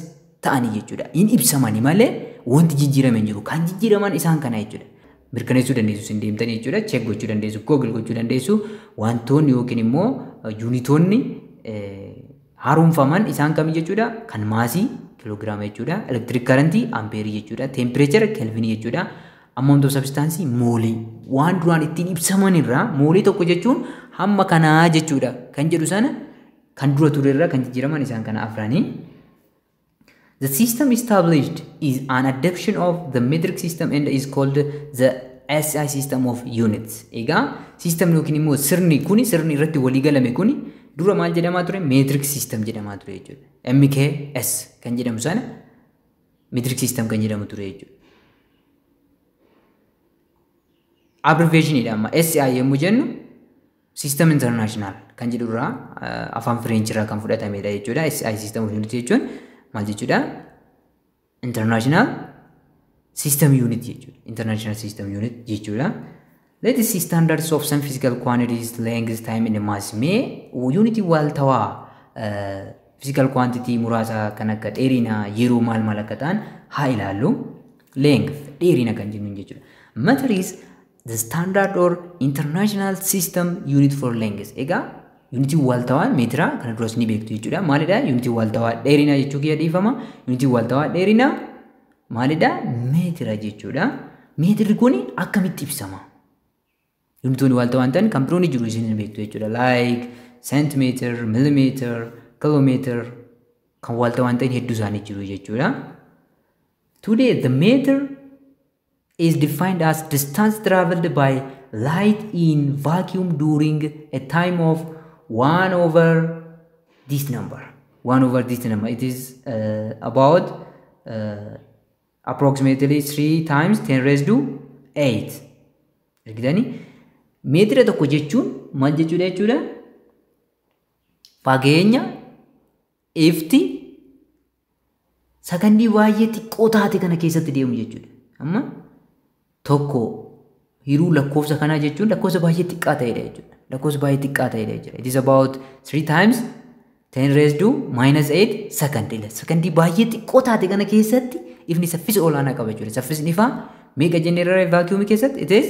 Speaker 1: ta'anii jechuudha. Hin ibsamanii malee wanti jijjiirame hin jiru. Kan jijjiiraman isaan kana jechuudha. Mirkaneessuu dandeessu isin deemtanii jechuudha. Check gochuu dandeessu, Google gochuu dandeessu. Wantoonni yookiin immoo yuunitoonni haaromfaman isaan kamii jechuudha? Kan maasii kiloogiraama jechuudha. Electric currentii ampeerii jechuudha. Temperature kelvinii jechuudha. Amount of substance moolii. Waan duraan ittiin ibsaman irraa moolii tokko jechuun hamma kanaa jechuudha. Kan jedhu sana kan dura ture irraa kan jijjiiraman isaan kana afranii. The system established is an adaptation of the metric system and is called the SI system of units. Egaa system yookiin immoo sirni kuni, sirni irratti walii galame kuni dura maal jedhamaa ture? Metric system jedhamaa ture jechuudha. MKS kan jedhamu sana metric system kan jedhamu ture jechuudha. Abbreviation amma SI yommuu jennu System International kan jedhu irraa, afaan French irraa kan fudhatamedha jechuudha. SI system of units jechuun maal jechuudha? International System Unit jechuudha. International System Unit jechuudha. Let us see standards of some physical quantities, length, time and mass. Mee unit waaltawaa physical quantity muraasa kan akka dheerina, yeroo maal maal akka ta'an haa ilaallu. Length, dheerina kan jennuun jechuudha. Meter is the standard or international system unit for length. Egaa yuunitiin waaltawaa meetira, kana duras ni beektu jechuudha. Maalidha? Yuunitiin waaltawaa dheerinaa jechuu kiyya, dhiifama. Yuunitiin waaltawaa dheerinaa maalidha? Meetira jechuudha. Meetirri kun akkamitti ibsama? Yuunitoonni waaltawaa ta'an kan biroo ni jiru, isin beektu jechuudha. Like centimeter, millimeter, kilometer kan waaltawaa ta'an hedduu isaanii jiru jechuudha. Today the meter is defined as distance traveled by light in vacuum during a time of 1 over this number. 1 over this number. It is about approximately 3 times 10 raised to 8. Argitanii, meetira tokko jechuun maal jechuudha jechuudha? Fageenya ifti sakandii baay'ee xiqqoo taate kana keessatti deemu jechuudha. Amma tokko hiruu lakkoofsa kanaa jechuun lakkoofsa baay'ee xiqqaa ta'edha jechuudha. Lakkoofsa baay'ee xiqqaa ta'edha jechuudha. It is about 3 times 10 raised to minus 8 second. Sekondii baay'ee xiqqoo taate kana keessatti ifni saffisa olaanaa qaba jechuudha. Saffisni ifaa meeqa jenneerra vaakiyuumii keessatti? It is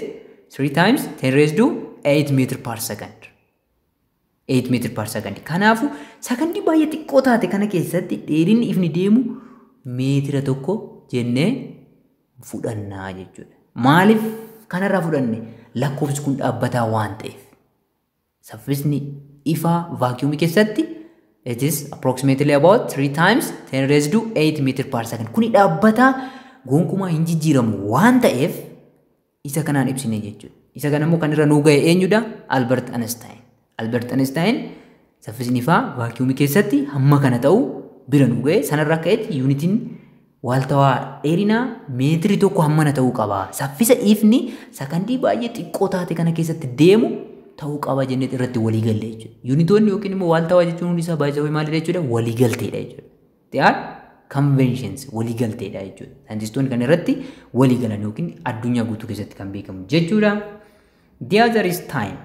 Speaker 1: 3 times 10 raised to 8 meter per second. 8 meter per second. Kanaafuu sekondii baay'ee xiqqoo taate kana keessatti dheerinni ifni deemu meetira 1 jennee fudhannaa jechuudha. Maaliif kanarraa fudhanne? Lakkoofsi kun dhaabbataa waan ta'eef. Saffisni ifaa vaakiyuumii keessatti, it is approximately about 3 times 10 raised to 8 meter per second. Kuni dhaabbataa gonkumaa hin jijjiiramu waan ta'eef isa kanaan ibsine jechuudha. Isa kana immoo kan irra nuu ga'e eenyudha? Albert Einstein. Albert Einstein saffisni ifaa vaakiyuumii keessatti hamma kana ta'u bira nuu ga'e. Sanarraa ka'etti yuunitiin waaltawaa dheerinaa meetiri 1 hammana ta'uu qaba. Saffisa ifni sakandii baay'ee xiqqoo taate kana keessatti deemu ta'uu qaba jennee irratti walii galle jechuudha. Yuunitoonni yookiin immoo waaltawaa jechuun hundi isaa baay'ee maalidha jechuudha? Walii galteedha jechuudha. They are conventions, walii galteedha jechuudha. Saayintistoonni kan irratti walii galan yookiin addunyaa guutuu keessatti kan beekamu jechuudha. The other is time.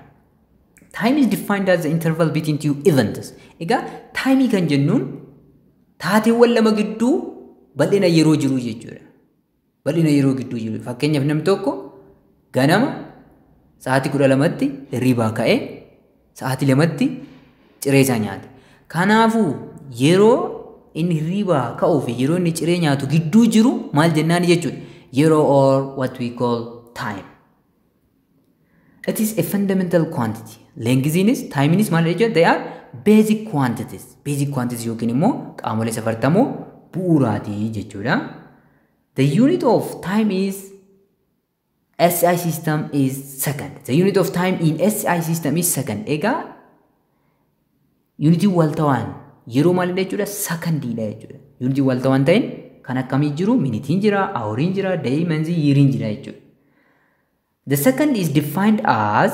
Speaker 1: Time is defined as the interval between two events. Egaa taayimii kan jennuun taateewwan lama gidduu bal'ina yeroo jiru jechuudha. Bal'ina yeroo gidduu jiru. Fakkeenyaaf, namni tokko ganama sa'aatii 12tti hirribaa ka'ee sa'aatii 2tti ciree isaa nyaate. Kanaafuu yeroo inni hirribaa ka'uu fi yeroo inni ciree nyaatu gidduu jiru maal jennaan jechuudha? Yeroo or what we call time. It is a fundamental quantity. Lengthiinis taayimiinis maal jechuudha? They are basic quantities. Basic quantities yookiin immoo qaamolee safartamoo bu'uuraati jechuudha. The unit of time is SI system is second. The unit of time in SI system is second. Egaa yuunitiin waltawaan yeroo maalidha jechuudha? Sakandiidha jechuudha. Yuunitiin waltawaan ta'in kan akkamii jiru? Minitiin jira, houriin jira, day, monthii, yeariin jira jechuudha. The second is defined as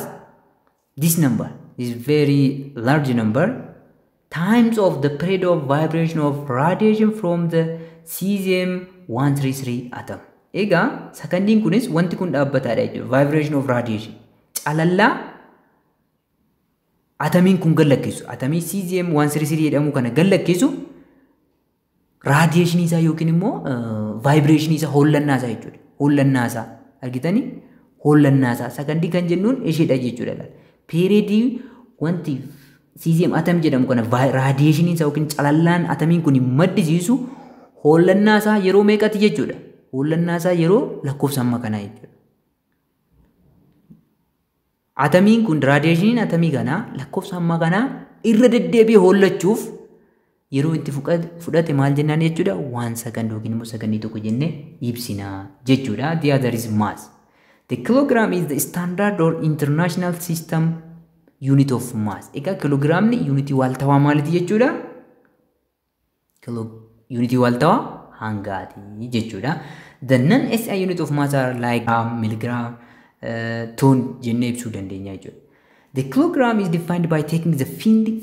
Speaker 1: this number, this very large number, times of the period of vibration of radiation from the cesium 133 atom. Egaa sakandiin kunis wanti kun dhaabbataadha jechuudha. Vibration of radiation. Calallaa atamiin kun gallakkisu, atamii cesium 133 jedhamu kana gallakkisu, radiation isaa yookiin immoo vibration isaa, hollannaa isaa jechuudha. Hollannaa isaa argitanii, hollannaa isaa sakandii kan jennuun isheedha jechuudha. Periodii wanti cesium atom jedhamu kana radiation isaa yookiin calallaan atamiin kun maddisiisu hollannaa isaa yeroo meeqati jechuudha? Hollannaa isaa yeroo lakkoofsa amma kanaa jechuudha. Atamiin kun, radiationiin atamii kanaa lakkoofsa amma kanaa irra deddeebi'ee hollachuuf yeroo itti fudhate maal jennaan jechuudha? 1 second yookiin immoo sakandii 1 jennee ibsina jechuudha. The other is mass. The kilogram is the standard or international system unit of mass. Egaa kiloogiraamni yuunitii waaltawaa maaliiti jechuudha? Yuunitii waaltawaa hangaati jechuudha. The non-SI unit of mass are like gram, milligram, ton jennee ibsuu dandeenya jechuudha. The kilogram is defined by taking the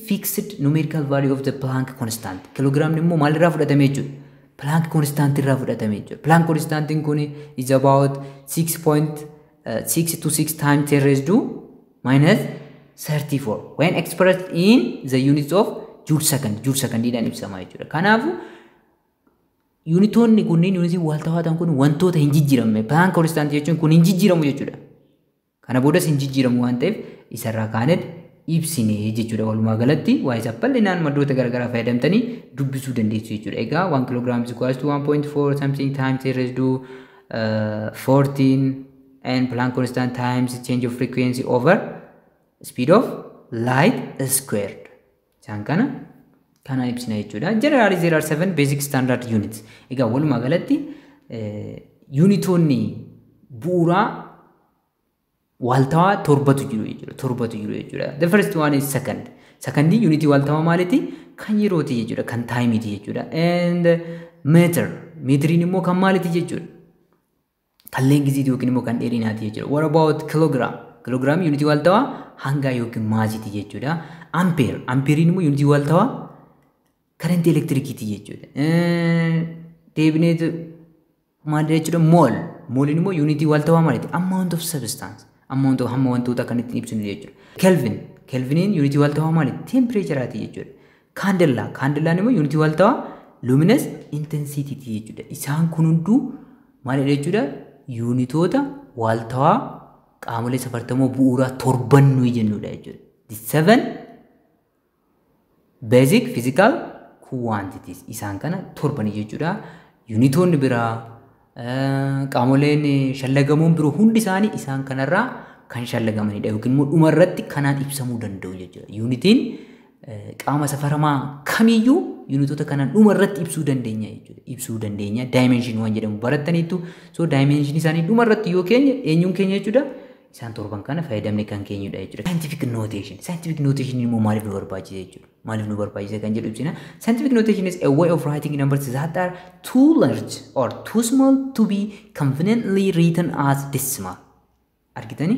Speaker 1: fixed numerical value of the Planck constant. Kiloogiraamni immoo maalirraa fudhatame jechuudha? Planck constant irraa fudhatame jechuudha. Planck constantiin kun is about 6.626 times 10 raised to minus 34 when expressed in the units of joule second. Joule secondiidhaan ibsama jechuudha. Kanaafuu yuunitoonni kunneen, yuunitiin waaltawaa ta'an kun wantoota hin jijjiiramne. Planck constant jechuun kun hin jijjiiramu jechuudha. Kana boodas hin jijjiiramu waan ta'eef isarraa kaanet ibsine jechuudha. Walumaa galatti waa isa bal'inaan maddoota garaagaraa fayyadamtanii dubbisuu dandeessu jechuudha. Egaa 1 kilogram is equals to 1.4 something times 10 raised to 14 and Planck constant times change of frequency over speed of light squared. Isaan kana kanaan ibsina jechuudha. Generally, there are seven basic standard units. Egaa walumaa galatti yuunitoonni bu'uuraa waaltawaa torbatu jiru jechuudha. Torbatu jiru jechuudha. The first one is second. Secondii yuunitii waaltawaa maaliiti? Kan yerooti jechuudha. Kan taayimiiti jechuudha. And meter. Meetiriin immoo kan maaliiti jechuudha? Kan lengthiiti yookiin immoo kan dheerinaati jechuudha. What about kilogram? Kiloogiraam yuunitii waaltawaa hangaa yookiin maasiiti jechuudha. Ampere. Ampeeriin immoo yuunitii waaltawaa karantii elektirikiiti jechuudha. Deebineet maal jechuudha? Mole. Mooliin immoo yuunitii waaltawaa maaliiti? Amount of substance. Amount of, hamma wantoota kan ittiin ibsinu jechuudha. Kelvin. Kelviniin yuunitii waaltawaa maaliiti? Tempereecharaati jechuudha. Candela. Candelaan immoo yuunitii waaltawaa luminous intensity jechuudha. Isaan kun hunduu maalidha jechuudha? Yuunitoota waaltawaa qaamolee safartamoo bu'uuraa torban nuyi jennudha jechuudha. The seven basic physical quantities isaan kana torbani jechuudha. Yuunitoonni biraa, qaamoleen shallagamuun biroo hundi isaanii isaan kanarraa kan shallagamanidha yookiin immoo dhumarratti kanaan ibsamuu danda'u jechuudha. Yuunitiin qaama safaramaa kamiyyuu yuunitoota kanaan dhumarratti ibsuu dandeenya jechuudha. Ibsuu dandeenya. Dimension waan jedhamu barattaniitu. So dimension isaanii dhumarratti yoo keenya eenyuun keenya jechuudha? Isaan torban kana fayyadamne kan keenyudha jechuudha. Scientific notation. Scientific notation immoo maaliif nu barbaachisa jechuudha? Maaliif nu barbaachisa kan jedhu ibsina. Scientific notation is a way of writing numbers that are too large or too small to be conveniently written as decimal. Argitanii,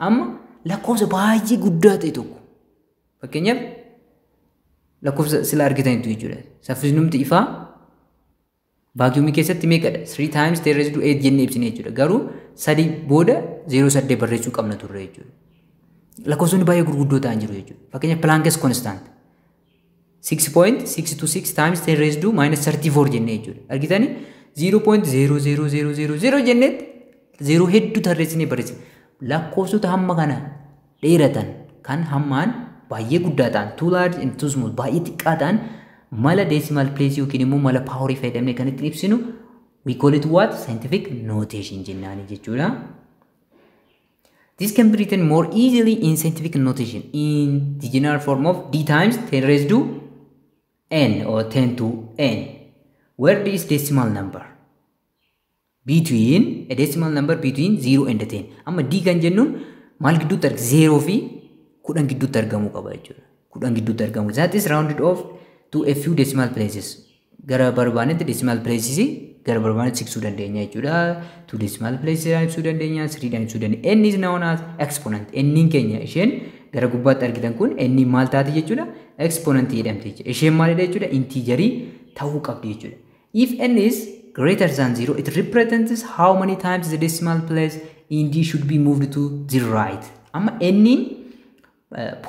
Speaker 1: amma lakkoofsa baay'ee guddaa ta'e tokko, fakkeenyaaf lakkoofsa sila argitanitu jechuudha. Saffisnumti ifaa vaakiyuumii keessatti meeqadha? 3 times 10 raised to 8 jennee ibsine jechuudha. Garuu sadii booda 0.8 barreessuu qabna turre jechuudha. Lakkoofsonni baay'ee gurguddoo ta'an jiru jechuudha. Fakkeenyaaf, Planck's constant 6.626 times 10 raised to minus 34 jennee jechuudha. Argitanii, 0.00000 jenneetti 0 hedduu tarreessinee barreessine. Lakkoofsota hamma kana dheeratan, kan hammaan baay'ee guddaa ta'an, too large and too small, baay'ee xiqqaa ta'an, mala decimal place yookiin immoo mala powerii fayyadamnee kan ittiin ibsinu we call it what? Scientific notation jennaani jechuudha. This can be written more easily in scientific notation in the general form of d times 10 raised to n or 10 to n, where d is decimal number between a decimal number between 0 and 10. Amma d kan jennuun maal gidduutti arga? 0 fi 10 gidduutti argamuu qaba jechuudha. 10 gidduutti argamu. That is rounded off to a few decimal places. Gara barbaanetti decimal places gara barbaanetti siqsuu dandeenya jechuudha. Two decimal places ibsuu dandeenya, three dhaan ibsuu dandeenya. N is known as exponent. N keenya isheen gara gubbaatti argitan kun n maal taati jechuudha? Exponent jedhamti jechuudha. Isheen maalidha jechuudha? Integerii ta'uu qabdi jechuudha. If n is greater than 0, it represents how many times the decimal place in d should be moved to the right. Amma n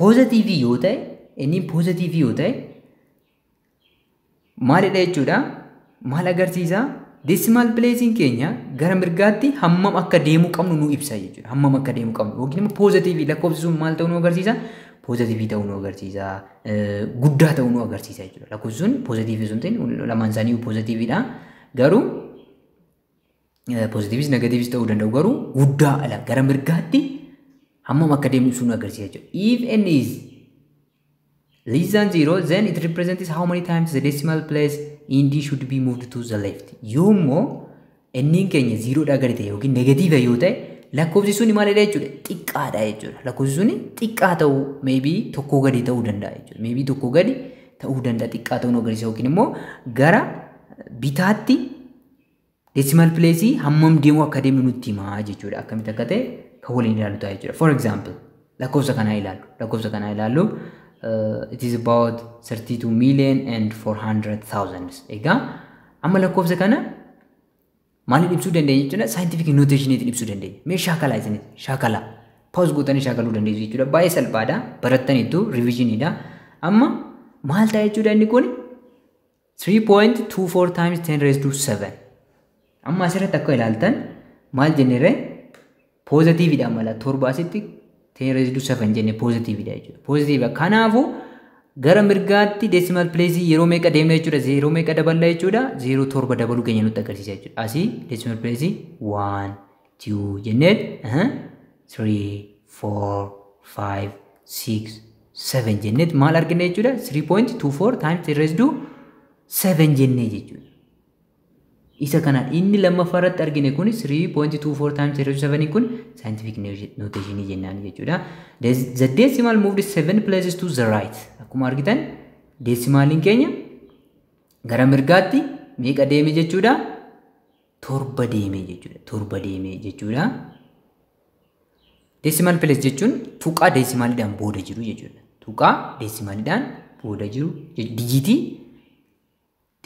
Speaker 1: positive yoo ta'e, n positive yoo ta'e maalidha jechuudha? Maal agarsiisa? Decimal placing keenya gara mirgaatti hammam akka deemuu qabnu nu ibsa jechuudha. Hammam akka deemuu qabnu yookiin immoo positive lakkoofsi sun maal ta'uu nu agarsiisa? Positive ta'uu nu agarsiisa. Guddaa ta'uu nu agarsiisa jechuudha. Lakkoofsi sun positive sun ta'in, lamaan isaanii positiveidha. Garuu positiveis negativeis ta'uu danda'u, garuu guddaa ala gara mirgaatti hammam akka deemnu ibsuu nu agarsiisa jechuudha. If n is less than 0, then it represents how many times the decimal place in d should be moved to the left. Yoommoo n keenya 0 dhaa gadi ta'e yookiin negative yoo ta'e, lakkoofsi suni maalidha jechuudha? Xiqqaadha jechuudha. Lakkoofsi suni xiqqaa ta'uu, maybe tokkoo gadi ta'uu danda'a jechuudha. Maybe tokkoo gadi ta'uu danda'a, xiqqaa ta'uu nu agarsiisa yookiin immoo gara bitaatti decimal place hammam deemuu akka deemnu nutti himaa jechuudha. Akkamitti akka ta'e kan waliin ilaallu ta'a jechuudha. For example, lakkoofsa kanaa ilaallu. Lakkoofsa kanaa ilaallu. It is about 32 million and 400,000. Egaa amma lakkoofsa kana maaliin ibsuu dandeenya jechuudha? Scientific notationiitiin ibsuu dandeenya. Mee shaakalaa isinitti shaakalaa. Pause gootanii shaakaluu dandeessu jechuudha. Baay'ee salphaadha. Barattaniitu, revisioniidha. Amma maal ta'a jechuudha inni kun? 3.24 times 10 raised to 7. Amma asirratti akka ilaaltan maal jenneerre? Positiveidha mala torba asitti 10 raised to 7 jenne, positiveidha jechuudha. Positive. Kanaafuu gara mirgaatti decimal place yeroo meeqa deemna jechuudha? Zeeroo meeqa daballa jechuudha? Zeeroo torba dabaluu keenya nutti agarsiisa jechuudha. Asii decimal place 1, 2 jennee, 3, 4, 5, 6, 7 jenneet maal arganna jechuudha? 3.24 times 10 raised to 7 jennee jechuudha. Isa kana inni lammaffaa irratti argine kun, 3.24 times 10 raised to 7 kun, scientific notation jennaan jechuudha. The decimal moved 7 places to the right. Akkuma argitan decimaliin keenya gara mirgaatti meeqa deeme jechuudha? Torba deeme jechuudha. Torba deeme jechuudha. Decimal place jechuun tuqaa decimaliidhaan booda jiru jechuudha. Tuqaa decimaliidhaan booda jiru, digitii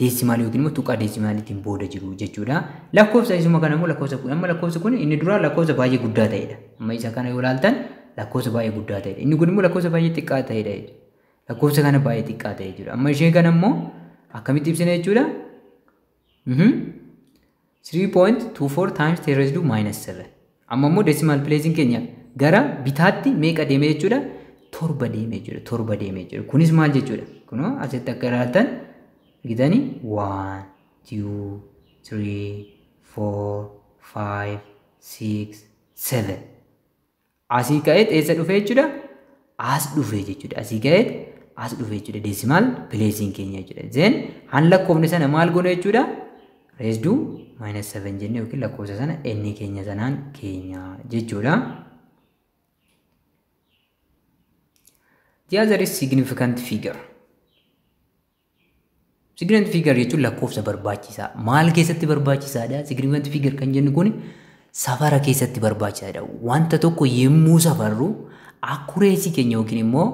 Speaker 1: decimalii yookiin immoo tuqaa decimaliitiin booda jiru jechuudha. Lakkoofsa isuma kana immoo, lakkoofsa kun, amma lakkoofsa kun inni dura lakkoofsa baay'ee guddaa ta'edha. Amma isa kana yoo ilaaltan lakkoofsa baay'ee guddaa ta'edha. Inni kun immoo lakkoofsa baay'ee xiqqaa ta'edha. Lakkoofsa kana baay'ee xiqqaa ta'e jechuudha. Amma ishee kana immoo akkamitti ibsina jechuudha? 3.24 times 10 raised to minus 7. Amma immoo decimal placing keenya gara bitaatti meeqa deeme jechuudha? 7 deeme jechuudha. 7 deeme jechuudha. Kunis maal jechuudha? Kunoo asitti akka ilaaltan argitanii 1 2 3 4 5 6 7. Asii ka'eet eessa dhufe jechuudha? As dhufe jechuudha. Asii ka'eet as dhufe jechuudha. Decimal placing keenya jechuudha. Then han lakkoofne sana maal goone jechuudha? Raised to minus 7 jennee yookiin lakkoofsa sana n keenya sanaan keenya jechuudha. The other is significant figure. Significant figure jechuun lakkoofsa barbaachisaa. Maal keessatti barbaachisaadha? Significant figure kan jennu kun safara keessatti barbaachisaadha. Wanta tokko yemmuu safarru accuracy keenya yookiin immoo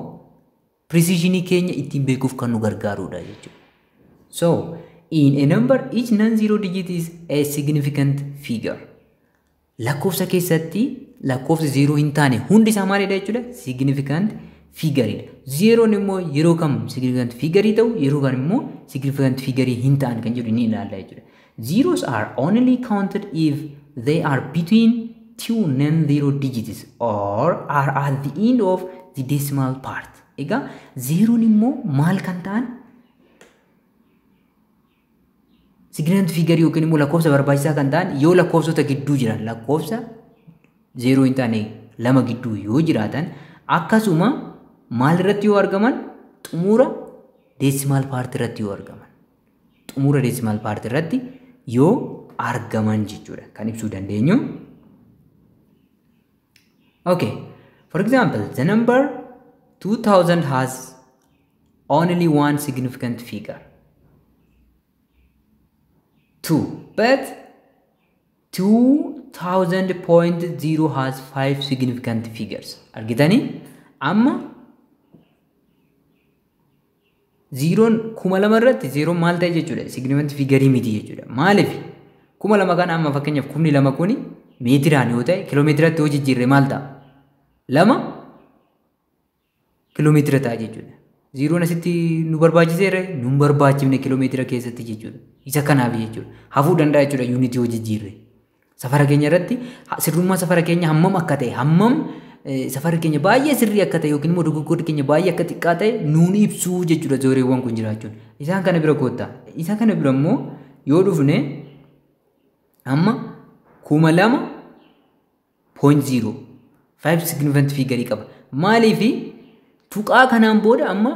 Speaker 1: precision keenya ittiin beekuuf kan nu gargaarudha jechuudha. So, in a number, each non-zero digit is a significant figure. Lakkoofsa keessatti lakkoofsi 0 hin taane hundi isaa maalidha jechuudha? Significant figure dha. Zeroon immoo yeroo kam significant figure ta'u, yeroo kam immoo significant figure hin ta'an kan jedhu ni ilaalla jechuudha. Zeros are only counted if they are between two non-zero digits or are at the end of the decimal part. Egaa zeroon immoo maal kan ta'an? Significant figure yookiin immoo lakkoofsa barbaachisaa kan ta'an yoo lakkoofsota gidduu jiran, lakkoofsa zeeroo hin taane lama gidduu yoo jiraatan, akkasuma maal irratti yoo argaman? Xumura decimal part irratti yoo argaman. Xumura decimal part irratti yoo argaman jechuudha kan ibsuu dandeenyu. Okay, for example, the number 2000 has only one significant figure, 2, but 2000.0 has 5 significant figures. Argitanii amma zeroon 2000 irratti zeroon maal ta'e jechuudha? Significant figure miti jechuudha. Maaliif? 2000 kana amma fakkeenyaaf 2000 kuni meetiraan yoo ta'e kiiloomeetiratti yoo jijjiirre maal ta'a? 2 kiiloomeetira ta'a jechuudha. Zeroon asitti nu barbaachiseera, nu hin barbaachifne kiiloomeetira keessatti jechuudha. Isa kanaaf jechuudha. Hafuu danda'a jechuudha yuunitii yoo jijjiirre. Safara keenya irratti sirrummaa safara keenya hammam akka ta'e, hammam safara keenya baay'ee sirrii akka ta'e yookiin immoo dogoggorri keenya baay'ee akka xiqqaa ta'e nuun ibsuu jechuudha zeroowwan kun jiraachuun. Isaan kana bira koottaa. Isaan kana bira immoo yoo dhufne amma 2000.0 5 significant figure qaba. Maaliif tuqaa kanaan booda amma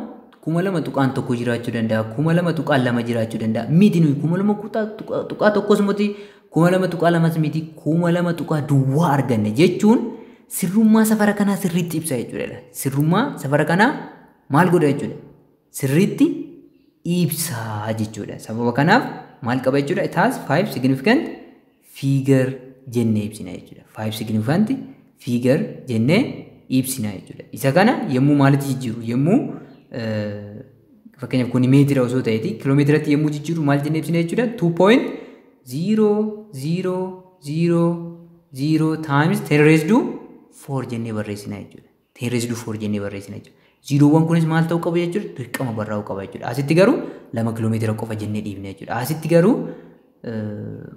Speaker 1: 2000.1 jiraachuu danda'a, 2000.2 jiraachuu danda'a. Miti nuyi 2000.1 miti, 2000.2 miti, 2000 duwwaa arganne jechuun sirrummaa safara kanaa sirriitti ibsa jechuudha. Sirrummaa safara kanaa maal godha jechuudha? Sirriitti ibsa jechuudha. Sababa kanaaf maal qaba jechuudha? It has 5 significant figure jennee ibsina jechuudha. 5 significant figure jennee ibsina jechuudha. Isa kana yommuu maalitti jijjiiru? Yommuu fakkeenyaaf kun meetira osoo ta'eeti kiiloomeetiratti yommuu jijjiiru maal jennee ibsina jechuudha? 2.0000 times 10 raised to 4 jennee barreessina jechuudha. 10 raised to 4 jennee barreessina jechuudha. Zeroowwan kunis maal ta'uu qabu jechuudha? Dirqama barraa'uu qaba jechuudha. Asitti garuu 2 kiiloomeetira qofa jennee dhiibne jechuudha. Asitti garuu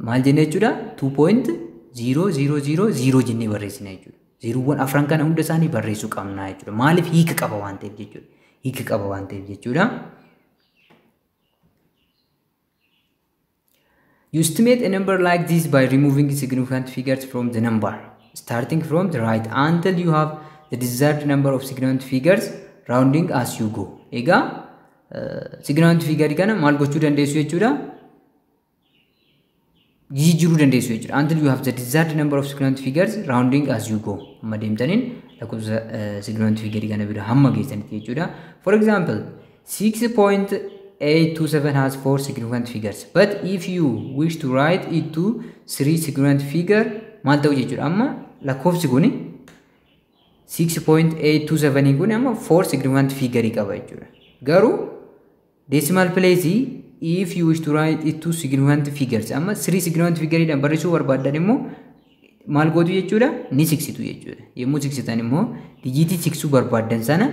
Speaker 1: maal jennee jechuudha? 2.0000 jennee barreessina jechuudha. Zeroowwan afran kana hunda isaanii barreessuu qabna jechuudha. Maaliif hiika qaba waan ta'eef jechuudha. Hiika qaba waan ta'eef jechuudha. You estimate a number like this by removing significant figures from the number, starting from the right until you have the desired number of significant figures, rounding as you go. Egaa significant figure kana maal gochuu dandeessu jechuudha? Jijjiiruu dandeessu jechuudha. Until you have the desired number of significant figures, rounding as you go. Amma deemtaniin lakkoofsa significant figure kana bira hamma geessanitti jechuudha. For example, 6.827 has 4 significant figures, but if you wish to write it to 3 significant figure maal ta'u jechuudha. Amma lakkoofsi kuni 6.827 kun amma 4 significant figure qaba jechuudha. Garuu decimal place if you wish to write it to significant figures, amma 3 significant figure dhaan barreessuu barbaaddan immoo maal gootu jechuudha? Ni siqsitu jechuudha. Yommuu siqsitan immoo dijiitii siqsuu barbaaddan sana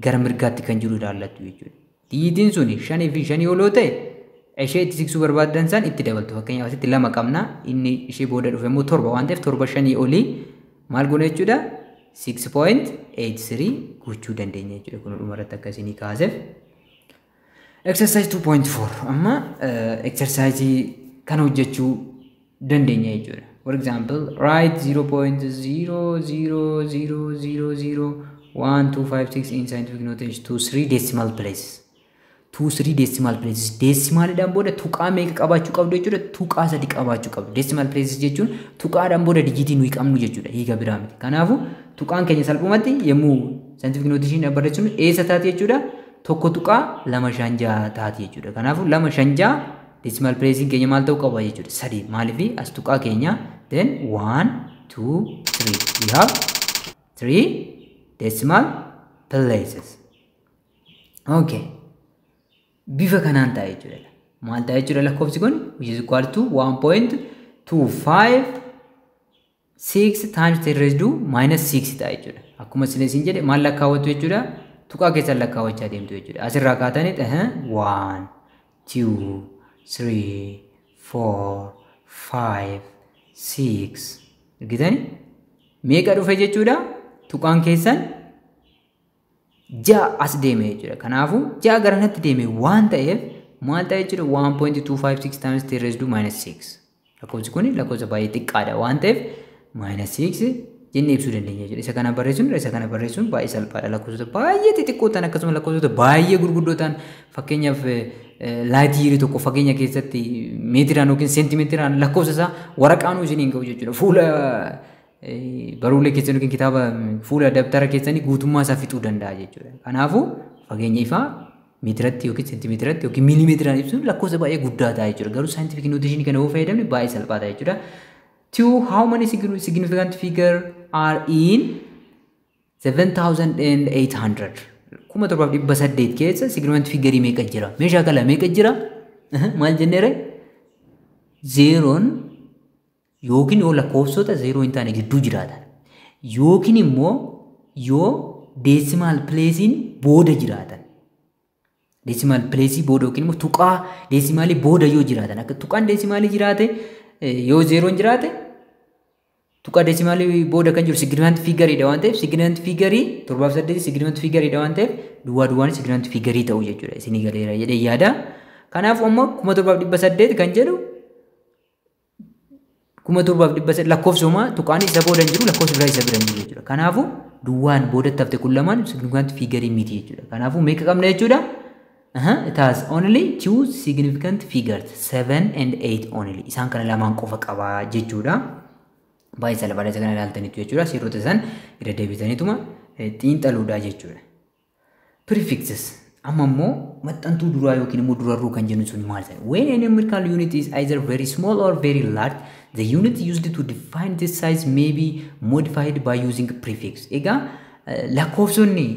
Speaker 1: Gara mirgaatti kan jiru ilaallattu jechuudha. Dijiitiin suni 5 fi 5 ol yoo ta'e ishee itti siqsuu barbaaddan san itti dabaltu. Fakkeenyaaf asitti 2 qabna, inni ishee booda dhufe immoo 7 waan ta'eef 7 5 olii maal goona jechuudha? 6.83 gochuu dandeenya jechuudha. Kun dhumarratti akka isinii kaaseef. Exercise 2.4 amma exercise kana hojjechuu dandeenya jechuudha. For example, write 0.000001256 in scientific notation to 3 decimal places. 2 3 decimal places. Decimalidhaan booda tuqaa meeqa qabaachuu qabdu jechuudha? Tuqaa 3 qabaachuu qabdu. Decimal places jechuun tuqaadhaan booda dijiitii nuyi qabnu jechuudha. Hiika biraa miti. Kanaafuu tuqaan keenya salphumatti yommuu scientific notation barreessinu eessa taati jechuudha? 1.256 taati jechuudha. Kanaafuu 256 decimal place keenya maal ta'uu qaba jechuudha? 3. Maaliif as tuqaa keenya then 1 2 3 we have 3 decimal places. Okay. Bifa kanaan ta'a jechuudha. Maal ta'a jechuudha lakkoofsi kun which is equal to 1.256 times 10 raised to minus 6 ta'a jechuudha. Akkuma isin jedhe maal lakkaawwattu jechuudha? Tuqaa keessan lakkaawwachaa deemtu jechuudha. Asirraa kaatanii 1 2 3 4 5 6 argitanii meeqa dhufe jechuudha? Tuqaan keessan 6 as deeme jechuudha. Kanaafuu 6 garanatti deeme waan ta'eef maal ta'a jechuudha? 1.256 times 10 raised to minus 6. Lakkoofsi kun lakkoofsa baay'ee xiqqaadha waan ta'eef minus 6 jennee ibsuu dandeenya jechuudha. Isa kana barreessuun baay'ee salphaadha. Lakkoofsota baay'ee xixiqqoo ta'an akkasuma lakkoofsota baay'ee gurguddoo ta'an fakkeenyaaf laayitii tokko fageenya keessatti meetiraan yookiin seentimeetiraan lakkoofsa isaa waraqaan isiniin ga'u jechuudha. Fuula baruulee keessan yookiin kitaaba fuula dabtara keessanii guutummaa isaa fixuu danda'a jechuudha. Kanaafuu fageenya ifaa meetiratti yookiin seentimeetiratti yookiin miilimeetiraan ibsuun lakkoofsa baay'ee guddaa ta'a jechuudha. Garuu scientific notation kana yoo fayyadamne baay'ee salphaa ta'a jechuudha. 2 how many significant figure are in 7800? 7800 keessa significant figure meeqa jira? Meeshaa kala meeqa jira? Maal jenneere? Zeeroon yookiin yoo lakkoofsota zeeroo hin taane gidduu jiraatan yookiin immoo yoo decimal placein booda jiraatan. Decimal place booda yookiin immoo tuqaa decimaalii booda yoo jiraatan akka tuqaan decimaalii jiraate yoo zeeroon jiraate tuqaa decimaalii booda kan jiru significant figure dha waan ta'eef significant figure 7 8 significant figure dha waan ta'eef duwwaa duwwaan significant figure ta'u jechuudha. Isinii galeera jedhee yaada. Kanaaf ammoo 7800 kan jedhu 7800 lakkoofsuma tuqaan isa booda hin jiru lakkoofsi biraa isa bira hin jiru jechuudha. Kanaafuu duwwaan boodatti hafte kun lamaan significant figure miti jechuudha. Kanaafuu meeqa qabna jechuudha? It has only 2 significant figures, 7 and 8 only. Isaan kana lamaan qofa qaba jechuudha. Baay'ee salphaadha isa kana ilaaltaniitu jechuudha. Seerota isaan irra deebitaniituma xiinxaluudha jechuudha. Prefixes. Amma immoo maxxantuu duraa yookiin immoo durarruu kan jennu sun maal ta'e? When a numerical unit is either very small or very large, the unit used to define this size may be modified by using prefix. Egaa lakkoofsonni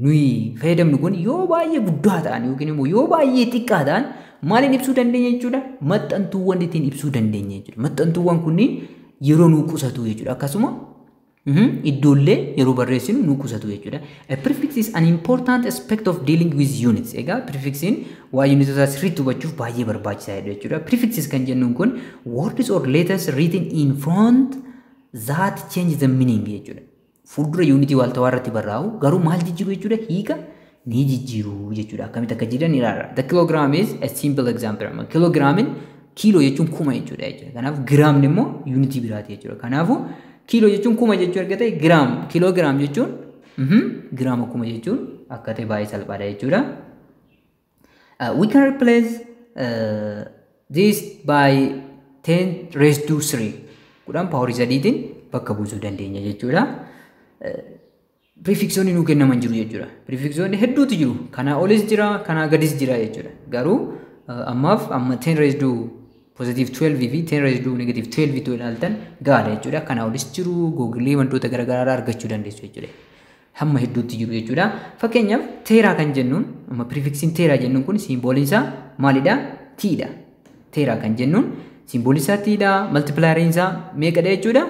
Speaker 1: nuyi fayyadamnu kun yoo baay'ee guddaa ta'an yookiin immoo yoo baay'ee xiqqaa ta'an maaliin ibsuu dandeenya jechuudha? Maxxantuuwwan ittiin ibsuu dandeenya jechuudha. Maxxantuuwwan kunniin yeroo nu qusatu jechuudha. Akkasuma iddoollee yeroo barreessinu nu qusatu jechuudha. A prefix is an important aspect of dealing with units. Egaa prefixiin waa unitoota sirriitti hubachuuf baay'ee barbaachisaadha jechuudha. Prefixes kan jennuun kun words or letters written in front that change the meaning jechuudha. Fuuldura yuunitii waaltawaa irratti barraa'u garuu maal jijjiiru jechuudha? Hiika ni jijjiiru jechuudha. Akkamitti akka jiran ilaala. The kilogram is a simple example. Kilogiraamin kiiloo jechuun kuma jechuudha. Kanaaf giraamni immoo yuunitii biraati jechuudha. Kanaafuu kiiloo jechuun kuma jechuu erga ta'e giraam kiiloogiraam jechuun giraama kuma jechuun akka ta'e baay'ee salphaadha jechuudha. We can replace this by 10 raised to 3. 10 paaworii 3tiin bakka buusuu dandeenya jechuudha. Prefixoonni nuu kennaman jiru jechuudha. Prefixoonni hedduutu jiru. Kanaa olis jira, kanaa gadis jira jechuudha. Garuu ammaaf amma 10 raised to positive 12 fi 10 raised to negative 12 tu ilaaltan gaadha jechuudha. Kanaa olis jiru googilii wantoota garaagaraa argachuu dandeessu jechuudha. Hamma hedduutti jiru jechuudha. Fakkeenyaaf teeraa kan jennuun amma prefixiin teeraa jennuun kun siimbooliin isaa maalidha? Tiidha. Teeraa kan jennuun siimbooliin isaa tiidha. Multiplieriin isaa meeqadha jechuudha?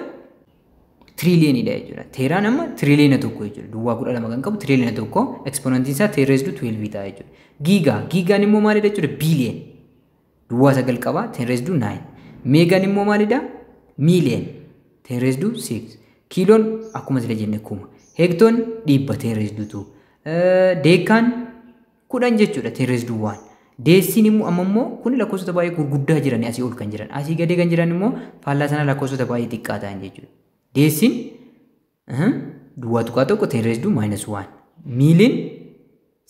Speaker 1: Tiriiliyoonidha jechuudha. Teeraan amma tiriiliyoona 1 jechuudha. Duwwaa 12 kan qabu tiriiliyoona 1 ekspoonantiin isaa 10 raised to 12 ta'a jechuudha. Giigaa, giigaan immoo maalidha jechuudha? Biiliyoon. Duwwaa 9 qaba 10 raised to 9. Meegaan immoo maalidha? Miiliyoon 10 raised to 6. Kiiloon akkuma sila jenne 1000. Heektoon 100 10 raised to 2. Deekaan 10 jechuudha 10 raised to 1. Deessiin immoo amma immoo kun lakkoofsota baay'ee gurguddaa jiran asii ol kan jiran. Asii gadee kan jiran immoo faallaa sana lakkoofsota baay'ee xiqqaa ta'an jechuudha. Deessiin duwwaa tuqaa 1 10 raised to minus 1. Miiliin,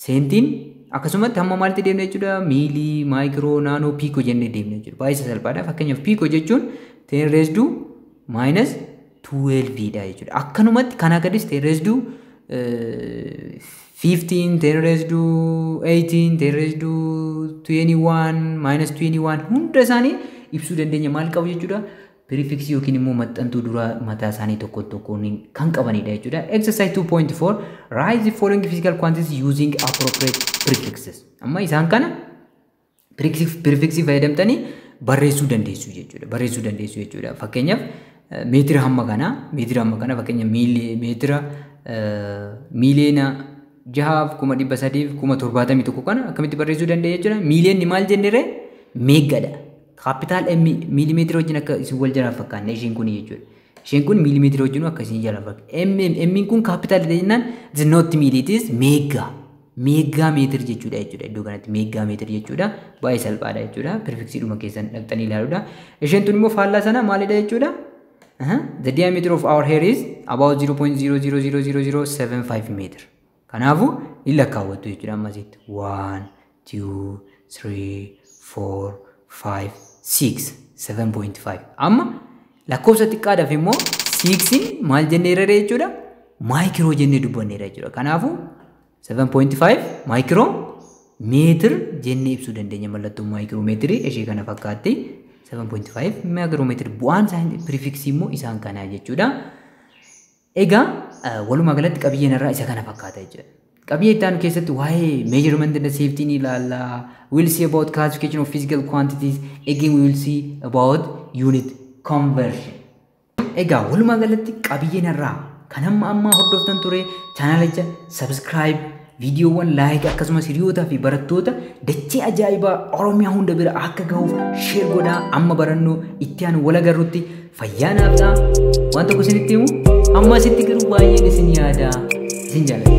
Speaker 1: seentiin akkasumatti hamma maalitti deemna jechuudha? Miilii, maayikiroo, naanoo, piikoo jennee deemna jechuudha. Baay'ee salphaadha. Fakkeenyaaf piikoo jechuun 10 raised to minus 12 dha jechuudha. Akkanumatti kanaa gadis 10 raised to 15, 10 raised to 18, 10 raised to 21, minus 21 hunda isaanii ibsuu dandeenya. Maal qabu jechuudha? Prefixii yookiin immoo maxxantuu dura mataa isaanii tokko tokkoon kan qabanidha jechuudha. Exercise 2.4 write the following physical quantities using appropriate prefixes. Amma isaan kana prefixii fayyadamtanii barreessuu dandeessu jechuudha. Barreessuu dandeessu jechuudha. Fakkeenyaaf meetira hamma kanaa, meetira hamma kana fakkeenya meetira 6,371,071 kana akkamitti barreessuu dandeenya jechuudha. Miiliyoonni maal jenneree? Meegadha. Capital M miilimeetira wajjin akka isin wal jalaa fakkaanne isheen kun jechuudha. Isheen kun miilimeetira wajjin akka isin jalaa fakkaanne. M M kun capital jennaan it is not milli, it is mega. Mega meter jechuudha jechuudha. Iddoo kanatti mega meter jechuudha. Baay'ee salphaadha jechuudha. Prefixii dhuma keessan dhaqxanii ilaaluudha. Isheen tun immoo faallaa sana maalidha jechuudha? The diameter of our hair is about 0.0000075 meter. Kanaafuu ni lakkaawwattu jechuudha ammasitti. 1, 2, 3, 4, 5, 6, 7.5. Amma lakkoofsa xiqqaadhaaf immoo 6 maal jenneerra jechuudha? Maayikiroo jennee dubbanneerra jechuudha. Kanaafuu 7.5 maayikiroo meetir jennee ibsuu dandeenya. Mallattoon maayikiroo meetirii ishee kana fakkaatti. 7.5 maayikiroo meetir bu'aan isaa prefixii immoo isaan kanaa jechuudha. Egaa walumaa galatti qabiyyeen irraa isa kana fakkaata jechuudha. Qabiyyee itti aanu keessatti waa'ee measurement and safety ni ilaalla. We will see about classification of physical quantities. Again we will see about unit conversion. Egaa walumaa galatti qabiyyeen irraa kan hamma ammaa hordoftan ture chaanalicha subscribe, viidiyoowwan like akkasumas hiriyootaa fi barattoota dachee ajaa'ibaa Oromiyaa hunda bira akka gahuuf share godhaa. Amma barannoo itti aanu wal agarrutti fayyaa naaf ta'a. Waan tokko isinitti himu amma asitti garuu baay'een isin yaada. Isin jaalladha.